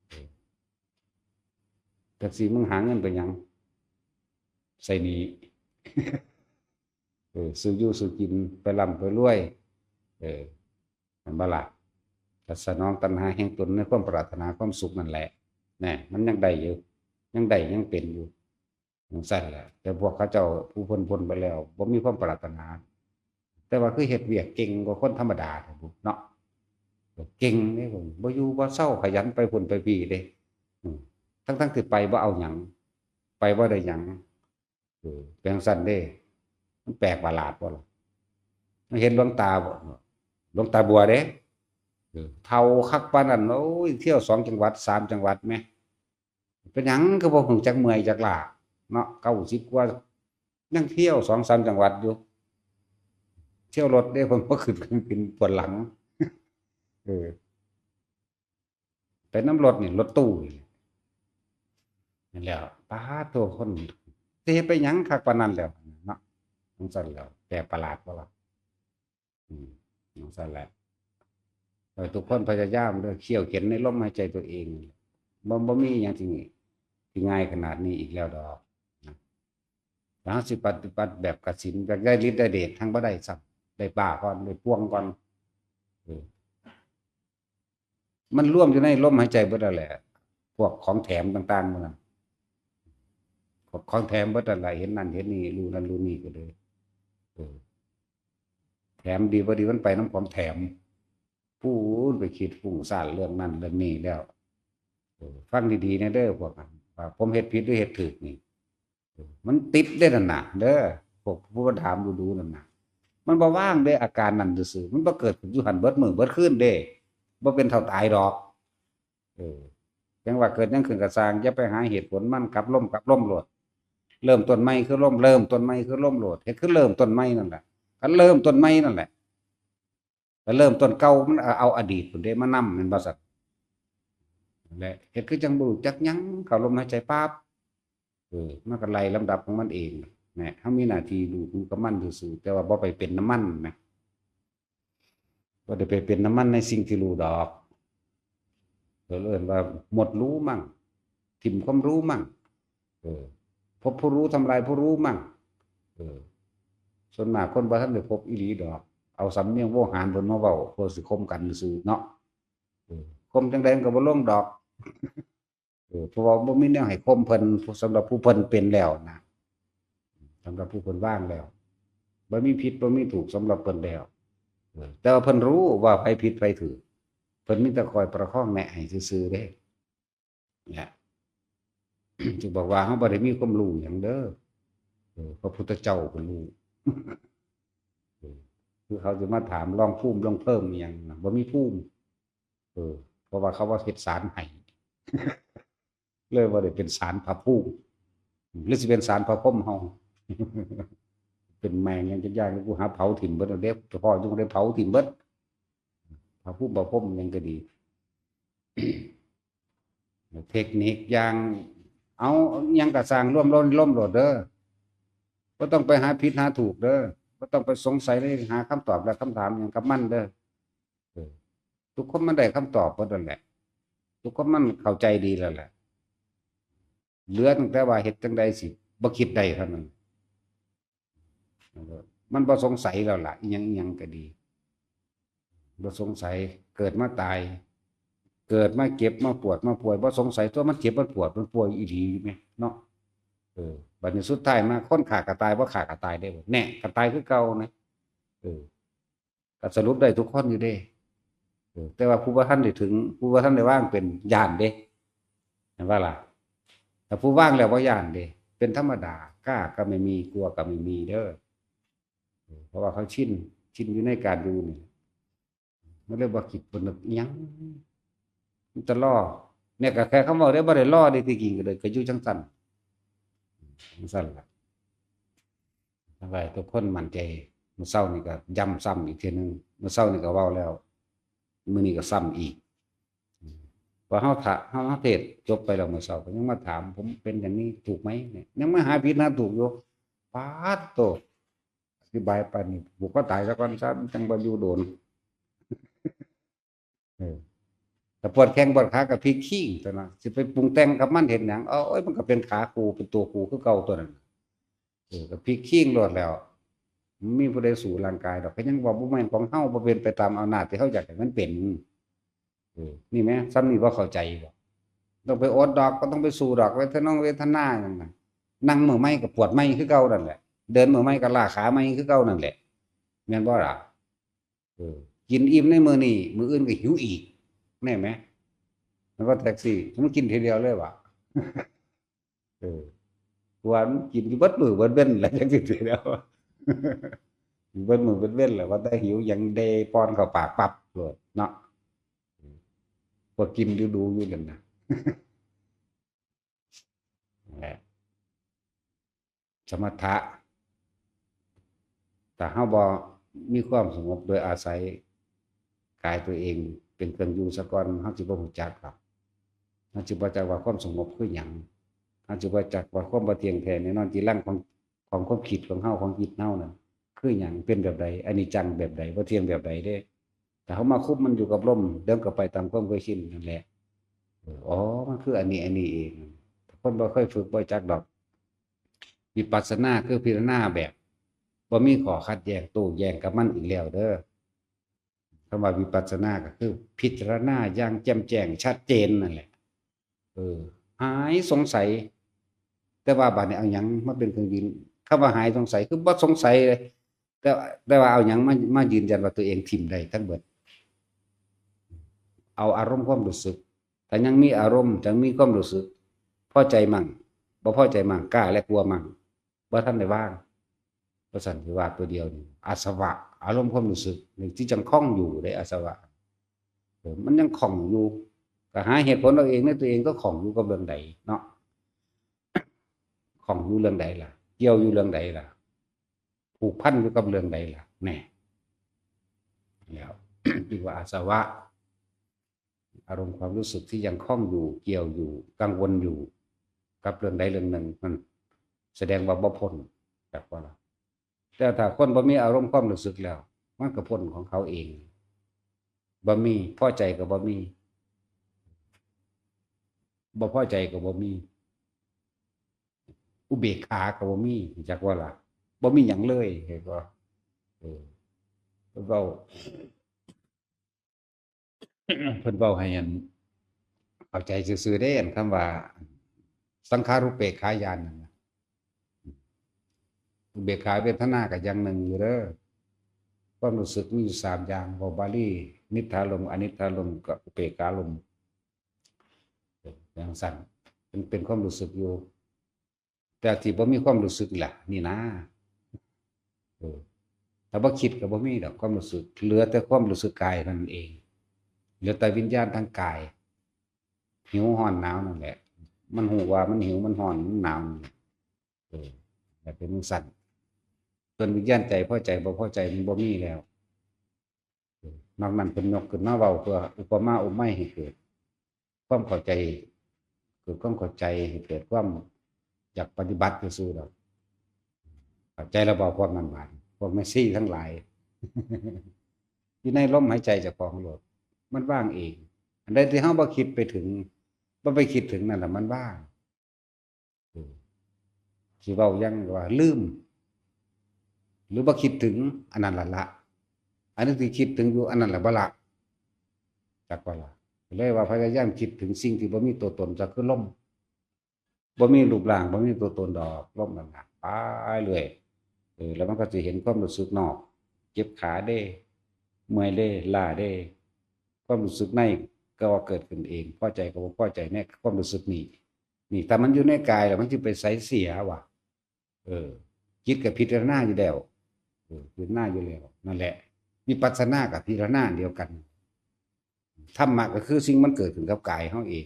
เออ จักสิมึงหาเงินไปหยัง ใส่หนี้ เออ ซื้ออยู่ซื้อกิน ไปร่ำไปรวย เออ แม่นบ่ล่ะ ก็สนองตัณหาแห่งตนในความปรารถนาความสุขนั่นแหละ แน่ มันยังได้อยู่ ยังได้ยังเป็นอยู่ จั่งซั้นแหละ แต่พวกเขาเจ้าผู้เพิ่นพ้นไปแล้ว บ่มีความปรารถนา แต่ว่าคือเฮ็ดเวียกเก่งกว่าคนธรรมดาเนาะ เก่งเด้ บ่อยู่บ่เซา ขยันไปพุ้นไปพี้เด้ อืม ทั้งๆที่ไปบ่เอาหยัง ไปบ่ได้หยัง เออ เป็นจั่งซั้นเด้ มันแปลกประหลาดบ่ล่ะ มันเห็นหลวงตาบ่ หลวงตาบัวเด้ เออ เฒ่าคักปานนั้น โอ้ย เที่ยวสองจังหวัด สามจังหวัดแหม เป็นหยังคือบ่ฮู้จักเมื่อยจักล้าเนาะ เก้าสิบกว่า ยังเที่ยวสองสามจังหวัดอยู่ เที่ยวรถเด้ เพิ่นบ่ขึ้นเครื่องบินปวดหลัง เออ ไปนำรถนี่ รถตู้นี่ นั่นแหละ ป๊าดโธ่ คนสิเฮ็ดไปหยังคักปานนั้นแล้วเนาะ จั่งซั้นแล้ว แปลกประหลาดบ่ล่ะ อืม จั่งซั้นแหละ ให้ทุกคนพยายามเด้อ เคี่ยวเข็ญในลมหายใจตัวเอง บ่ บ่มีหยังที่ ที่ง่ายขนาดนี้อีกแล้วดอกนะ ถ้าเฮาสิปฏิบัติแบบกสิณ อยากได้ฤทธิ์ได้เดช ทั้งบ่ได้ซ้ำ ได้บ้าก่อน ได้ป่วงก่อน เออ มันรวมอยู่ในลมหายใจเบิดนั่นแหละ พวกของแถมต่างๆหมู่นั้น พวกของแถมเบิดนั่นแหละ เห็นนั่นเห็นนี่ รู้นั่นรู้นี่ก็เลย เออ แถมดีบ่ดีมันไปนำของแถม พู้นไปคิดฟุ้งซ่านเรื่องนั้นเรื่องนี้แล้ว เออ ฟังดีๆแหน่เด้อพวกนั้น ว่าผมเฮ็ดผิดหรือเฮ็ดถูกนี่ เออ มันติดเด้นั่นน่ะ เด้อ พวกผู้มาถามดูๆนั่นน่ะ มันบ่ว่างเด้ อาการนั่นซื่อๆ มันบ่เกิดขึ้นอยู่หั่นเบิดมื้อเบิดคืนเด้ บ่เป็นเฒ่าตายดอก เออ จั่งว่าเกิดหยังขึ้นก็ซ่าง อย่าไปหาเหตุผลมัน กลับลม กลับลมโลด เริ่มต้นใหม่คือลม เริ่มต้นใหม่คือลมโลด เฮ็ดคือเริ่มต้นใหม่นั่นแหละ ก็เริ่มต้นใหม่นั่นแหละ ก็เริ่มต้นเก่า มันเอา เอาอดีตพุ้นเด้มานำ แม่นบ่ซั้น นั่นแหละ เฮ็ดคือจั่งบ่รู้จักหยัง เข้าลมหายใจปั๊บ เออ มันก็ไล่ลำดับของมันเอง แหม เฮามีหน้าที่รู้ฮู้กับมันซื่อๆ แต่ว่าบ่ไปเป็นน้ำมันนะ บ่ได้ไปเป็นน้ำมันในสิ่งที่รู้ดอก เพิ่นเอิ้นว่าหมดรู้มั่ง ถิ่มความรู้มั่ง เออ พบผู้รู้ทำลายผู้รู้มั่ง เออ ส่วนมากคนบ่ทันได้พบอีหลีดอก เอาสำเนียงโวหารเพิ่นมาเว้า เพื่อสิข่มกันซื่อๆเนาะ เออ ข่มจั่งใดมันก็บ่ลงดอก เออ เพราะว่าบ่มีแนวให้ข่มเพิ่น สำหรับผู้เพิ่นเป็นแล้วนะ สำหรับผู้เพิ่นวางแล้ว บ่มีผิดบ่มีถูกสำหรับเพิ่นแล้ว เออ แต่ว่าเพิ่นรู้ว่าไผผิดไผถูก เพิ่นมีแต่คอยประคองแนะให้ซื่อๆเด้ เนี่ย จะบอกว่าเฮาบ่ได้มีความรู้หยังเด้อ เออ พระพุทธเจ้าเพิ่นรู้ เออ คือเขาจะมาถามลองภูมิลองเพิ่มอิหยังนะ บ่มีภูมิ เออ เพราะว่าเขาว่าเฮ็ดศาลให้ เลยบ่ได้เป็นศาลพระภูมิ หรือสิเป็นศาลพระพรหมเฮา เป็นแม่งหยังจักอย่าง กูหาเผาถิ่มเบิดแล้วเด้ เฉพาะจั่งได้เผาถิ่มเบิด พระภูมิพระพรหมหยังก็ดี เทคนิคอย่าง เอาหยังก็ซ่าง รวมลม ลมโลดเด้อ บ่ต้องไปหาผิดหาถูกเด้อ บ่ต้องไปสงสัยเลย หาคำตอบและคำถามหยังกับมันเด้อ เออ ทุกคนมันได้คำตอบเบิดนั่นแหละ ทุกคนมันเข้าใจดีแล้วแหละ เหลือตั้งแต่ว่าเฮ็ดจั่งใดสิบ่คิดได้เท่านั้น มันบ่สงสัยแล้วล่ะ อิหยังอิหยังก็ดี บ่สงสัย เกิดมาตาย เกิดมาเจ็บมาปวดมาป่วย บ่สงสัยตัวมันเจ็บมันปวดมันป่วยอีหลีอยู่แหมเนาะ เออ บัดนี้สุดท้ายมาคนฆ่าก็ตาย บ่ฆ่าก็ตายได้บ่ แน่ ก็ตายคือเก่านะ เออ ก็สรุปได้ทุกคนอยู่เด้ เออ แต่ว่าผู้บ่ทันได้ถึง ผู้บ่ทันได้วางเป็นย้านเด้ เห็นบ่ล่ะ แต่ผู้วางแล้วบ่ย้านเด้ เป็นธรรมดา กล้าก็ไม่มี กลัวก็ไม่มีเด้อ เออ เพราะว่าเขาชิน ชินอยู่ในการอยู่นี่ มันเลยบ่คิดบ่นึกอิหยัง มันจะรอ เนี่ยก็แค่คำเว้าเด้ บ่ได้รอเด้ ที่จริงก็เลยก็อยู่จั่งซั้น จั่งซั้นล่ะ ให้ทุกคนมั่นใจ มื้อเช้านี่ก็ย้ำซ้ำอีกเทื่อนึง มื้อเช้านี่ก็เว้าแล้ว มื้อนี้ก็ซ้ำอีก ว่าเฮาถา- เฮา- เฮาเทศน์จบไปแล้วมื้อเช้า ก็ยังมาถาม "ผมเป็นอย่างนี้ถูกไหม" เนี่ย ยังมาหาผิดหาถูกอยู่ ป๊าดโต อธิบายปานนี้ ผูกคอตายซะก่อนซะ จั่งบ่อยู่โดน เออ ถ้าปวดแข้งปวดขาก็พลิกคิ้งตั๊วเนาะ สิไปปรุงแต่งกับมันเฮ็ดหยัง โอ๊ย มันก็เป็นขากู เป็นตัวกูคือเก่าตั๊วนั้น เออ ก็พลิกคิ้งโลดแล้ว บ่มีผู้ใดสู้ร่างกายดอก ก็ยังว่าบ่แม่นของเฮา บ่เป็นไปตามอำนาจที่เฮาอยากให้มันเป็น เออ นี่แหม ส่ำนี้บ่เข้าใจบ่ ต้องไปอดดอก บ่ต้องไปสู้ดอก เวทนงเวทนาหยังน่ะ นั่งมื้อใหม่ก็ปวดใหม่คือเก่านั่นแหละ เดินมื้อใหม่ก็ล้าขาใหม่คือเก่านั่นแหละ แม่นบ่ล่ะ เออ กินอิ่มในมื้อนี้ มื้ออื่นก็หิวอีก แม่นบ่ มันว่าแท็กซี่ มันกินทีเดียวเลยว่ะ เออ ว่ามันกินอยู่เบิดมื้อเบิดเว็นแหละ จั่งซี้แล้ว เบิดมื้อเบิดเว็นแหละ ว่าแต่หิวหยังเด้ป้อนเข้าปากปั๊บโลดเนาะ พวกกินดูๆอยู่นั่นน่ะ นั่นแหละ สมถะ ถ้าเฮาบ่มีความสงบโดยอาศัยกายตัวเองเป็นเครื่องอยู่ซะก่อน เฮาสิบ่รู้จักดอก เฮาสิบ่จักว่าความสงบคือหยัง เฮาสิบ่จักว่าความบ่เที่ยงแท้แน่นอนจีรังของ ของความคิดของเฮา ของจิตเฮานั่นคือหยัง เป็นแบบใด อนิจจังแบบใด บ่เที่ยงแบบใดเด้ ถ้าเฮามาคุมมันอยู่กับลม เดี๋ยวก็ไปตามความเคยชินนั่นแหละ เออ อ๋อ มันคืออันนี้ อันนี้เอง ถ้าคนบ่เคยฝึกบ่จักดอก วิปัสสนาคือพิจารณาแบบบ่มีข้อขัดแย้ง โต้แย้งกับมันอีกแล้วเด้อ คำว่าวิปัสสนาก็คือพิจารณาอย่างแจ่มแจ้งชัดเจนนั่นแหละ เออ หายสงสัย แต่ว่าบัดนี้เอาหยังมาเป็นเครื่องยืน คำว่าหายสงสัยคือบ่สงสัยเลย แต่- แต่ว่าเอาหยังมา- มายืนยันว่าตัวเองถิ่มได้ทั้งเบิด เอาอารมณ์ความรู้สึก ถ้ายังมีอารมณ์ ยังมีความรู้สึก พอใจมั่ง บ่พอใจมั่ง กล้าและกลัวมั่ง บ่ทันได้วาง ว่าซั่น ที่ว่าตัวเดียวนี่ อาสวะ อารมณ์ความรู้สึกนี่ที่จั่งคล้องอยู่เด้ อาสวะ เออ มันยังคล้องอยู่ ก็หาเหตุผลเอาเอง ในตัวเองก็คล้องอยู่กับเรื่องใดเนาะ คล้องอยู่เรื่องใดล่ะ เกี่ยวอยู่เรื่องใดล่ะ ผูกพันอยู่กับเรื่องใดล่ะ แน่ แล้ว เรียกว่าอาสวะ อารมณ์ความรู้สึกที่ยังคล้องอยู่ เกี่ยวอยู่ กังวลอยู่ กับเรื่องใดเรื่องหนึ่ง มันแสดงว่าบ่พ้นจากว่าละ แต่ถ้าคนบ่มีอารมณ์ความรู้สึกแล้ว มันก็พ้นของเขาเอง บ่มี พอใจก็บ่มี บ่พอใจก็บ่มี อุเบกขาก็บ่มี จักว่าล่ะ บ่มีหยังเลย เห็นบ่ เออ เพิ่นเว้า เพิ่นเว้าให้อัน เข้าใจซื่อๆเด้ อันคำว่า สังขารุปเปกขาญาณนั่นน่ะ อุเบกขาเวทนาก็อย่างหนึ่งอยู่เด้อ ความรู้สึกมีอยู่สามอย่าง เว้าบาลี นิทธารมณ์ อนิทธารมณ์ กับอุเปกขารมณ์ จั่งซั้น มันเป็นความรู้สึกอยู่ แต่ที่บ่มีความรู้สึกล่ะ นี่นะ เออ ถ้าบ่คิดก็บ่มีดอกความรู้สึก เหลือแต่ความรู้สึกกายเท่านั้นเอง เหลือแต่วิญญาณทางกาย หิว ร้อน หนาวนั่นแหละ มันรู้ว่ามันหิว มันร้อน มันหนาวนั่นแหละ เออ แต่เป็นจั่งซั้น ส่วนวิญญาณใจพอใจบ่พอใจมันบ่มีแล้ว เออ นอกนั้นเพิ่นยกขึ้นมาเว้าเพื่ออุปมาอุปไมยให้เกิดความเข้าใจ เกิดความเข้าใจ ให้เกิดความอยากปฏิบัติซื่อๆดอก เข้าใจแล้วบ่พวกนั้นบาด พวกแม่ชีทั้งหลาย อยู่ในลมหายใจเจ้าของโลด มันว่างเอง อันใดที่เฮาบ่คิดไปถึง บ่ไปคิดถึงนั่นล่ะมันว่าง เออ สิเว้าหยังว่าลืม หรือบ่คิดถึง อันนั้นล่ะละ อันนี้ที่คิดถึงอยู่ อันนั้นล่ะบ่ละ จักว่าละ เลยว่าพยายามคิดถึงสิ่งที่บ่มีตัวตน จักคือลม บ่มีรูปร่าง บ่มีตัวตนดอก ลมนั่นน่ะ ไปเรื่อย เออ แล้วมันก็สิเห็นความรู้สึกนอก เจ็บขาเด้ เมื่อยเด้ ล้าเด้ ความรู้สึกในก็เกิดขึ้นเอง พอใจก็บ่พอใจในความรู้สึกนี้ นี่ ถ้ามันอยู่ในกายแล้วมันสิไปไสเสียว่ะ เออ จิตก็พิจารณาอยู่แล้ว เออ พิจารณาอยู่แล้ว นั่นแหละ วิปัสสนากับพิจารณาอันเดียวกัน ธรรมะก็คือสิ่งมันเกิดขึ้นกับกายเฮาเอง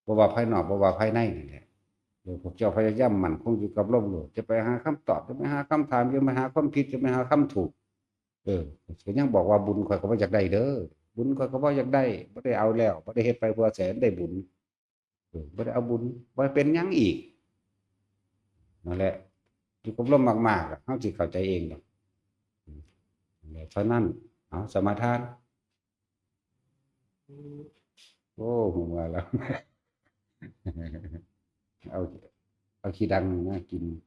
บ่ว่าภายนอก บ่ว่าภายในนี่แหละ เออ พวกเจ้าพยายามมั่นคงอยู่กับลมโลด จะไปหาคำตอบ จะไปหาคำถาม จะไปหาความผิด จะไปหาคำถูก เออ ก็ยังบอกว่าบุญข้อยก็บ่อยากได้เด้อ บุญข้อยก็บ่อยากได้ บ่ได้เอาแล้ว บ่ได้เฮ็ดไปเพื่อแสนได้บุญ เออ บ่ได้เอาบุญ บ่เป็นหยังอีก นั่นแหละ อยู่กับลมมากๆอะ เฮาสิเข้าใจเองดอก อืม นั่นแหละ เท่านั้น เอา สมาทาน โอ้ ผมว่าแล้ว เอา เอาขี้ดังมากิน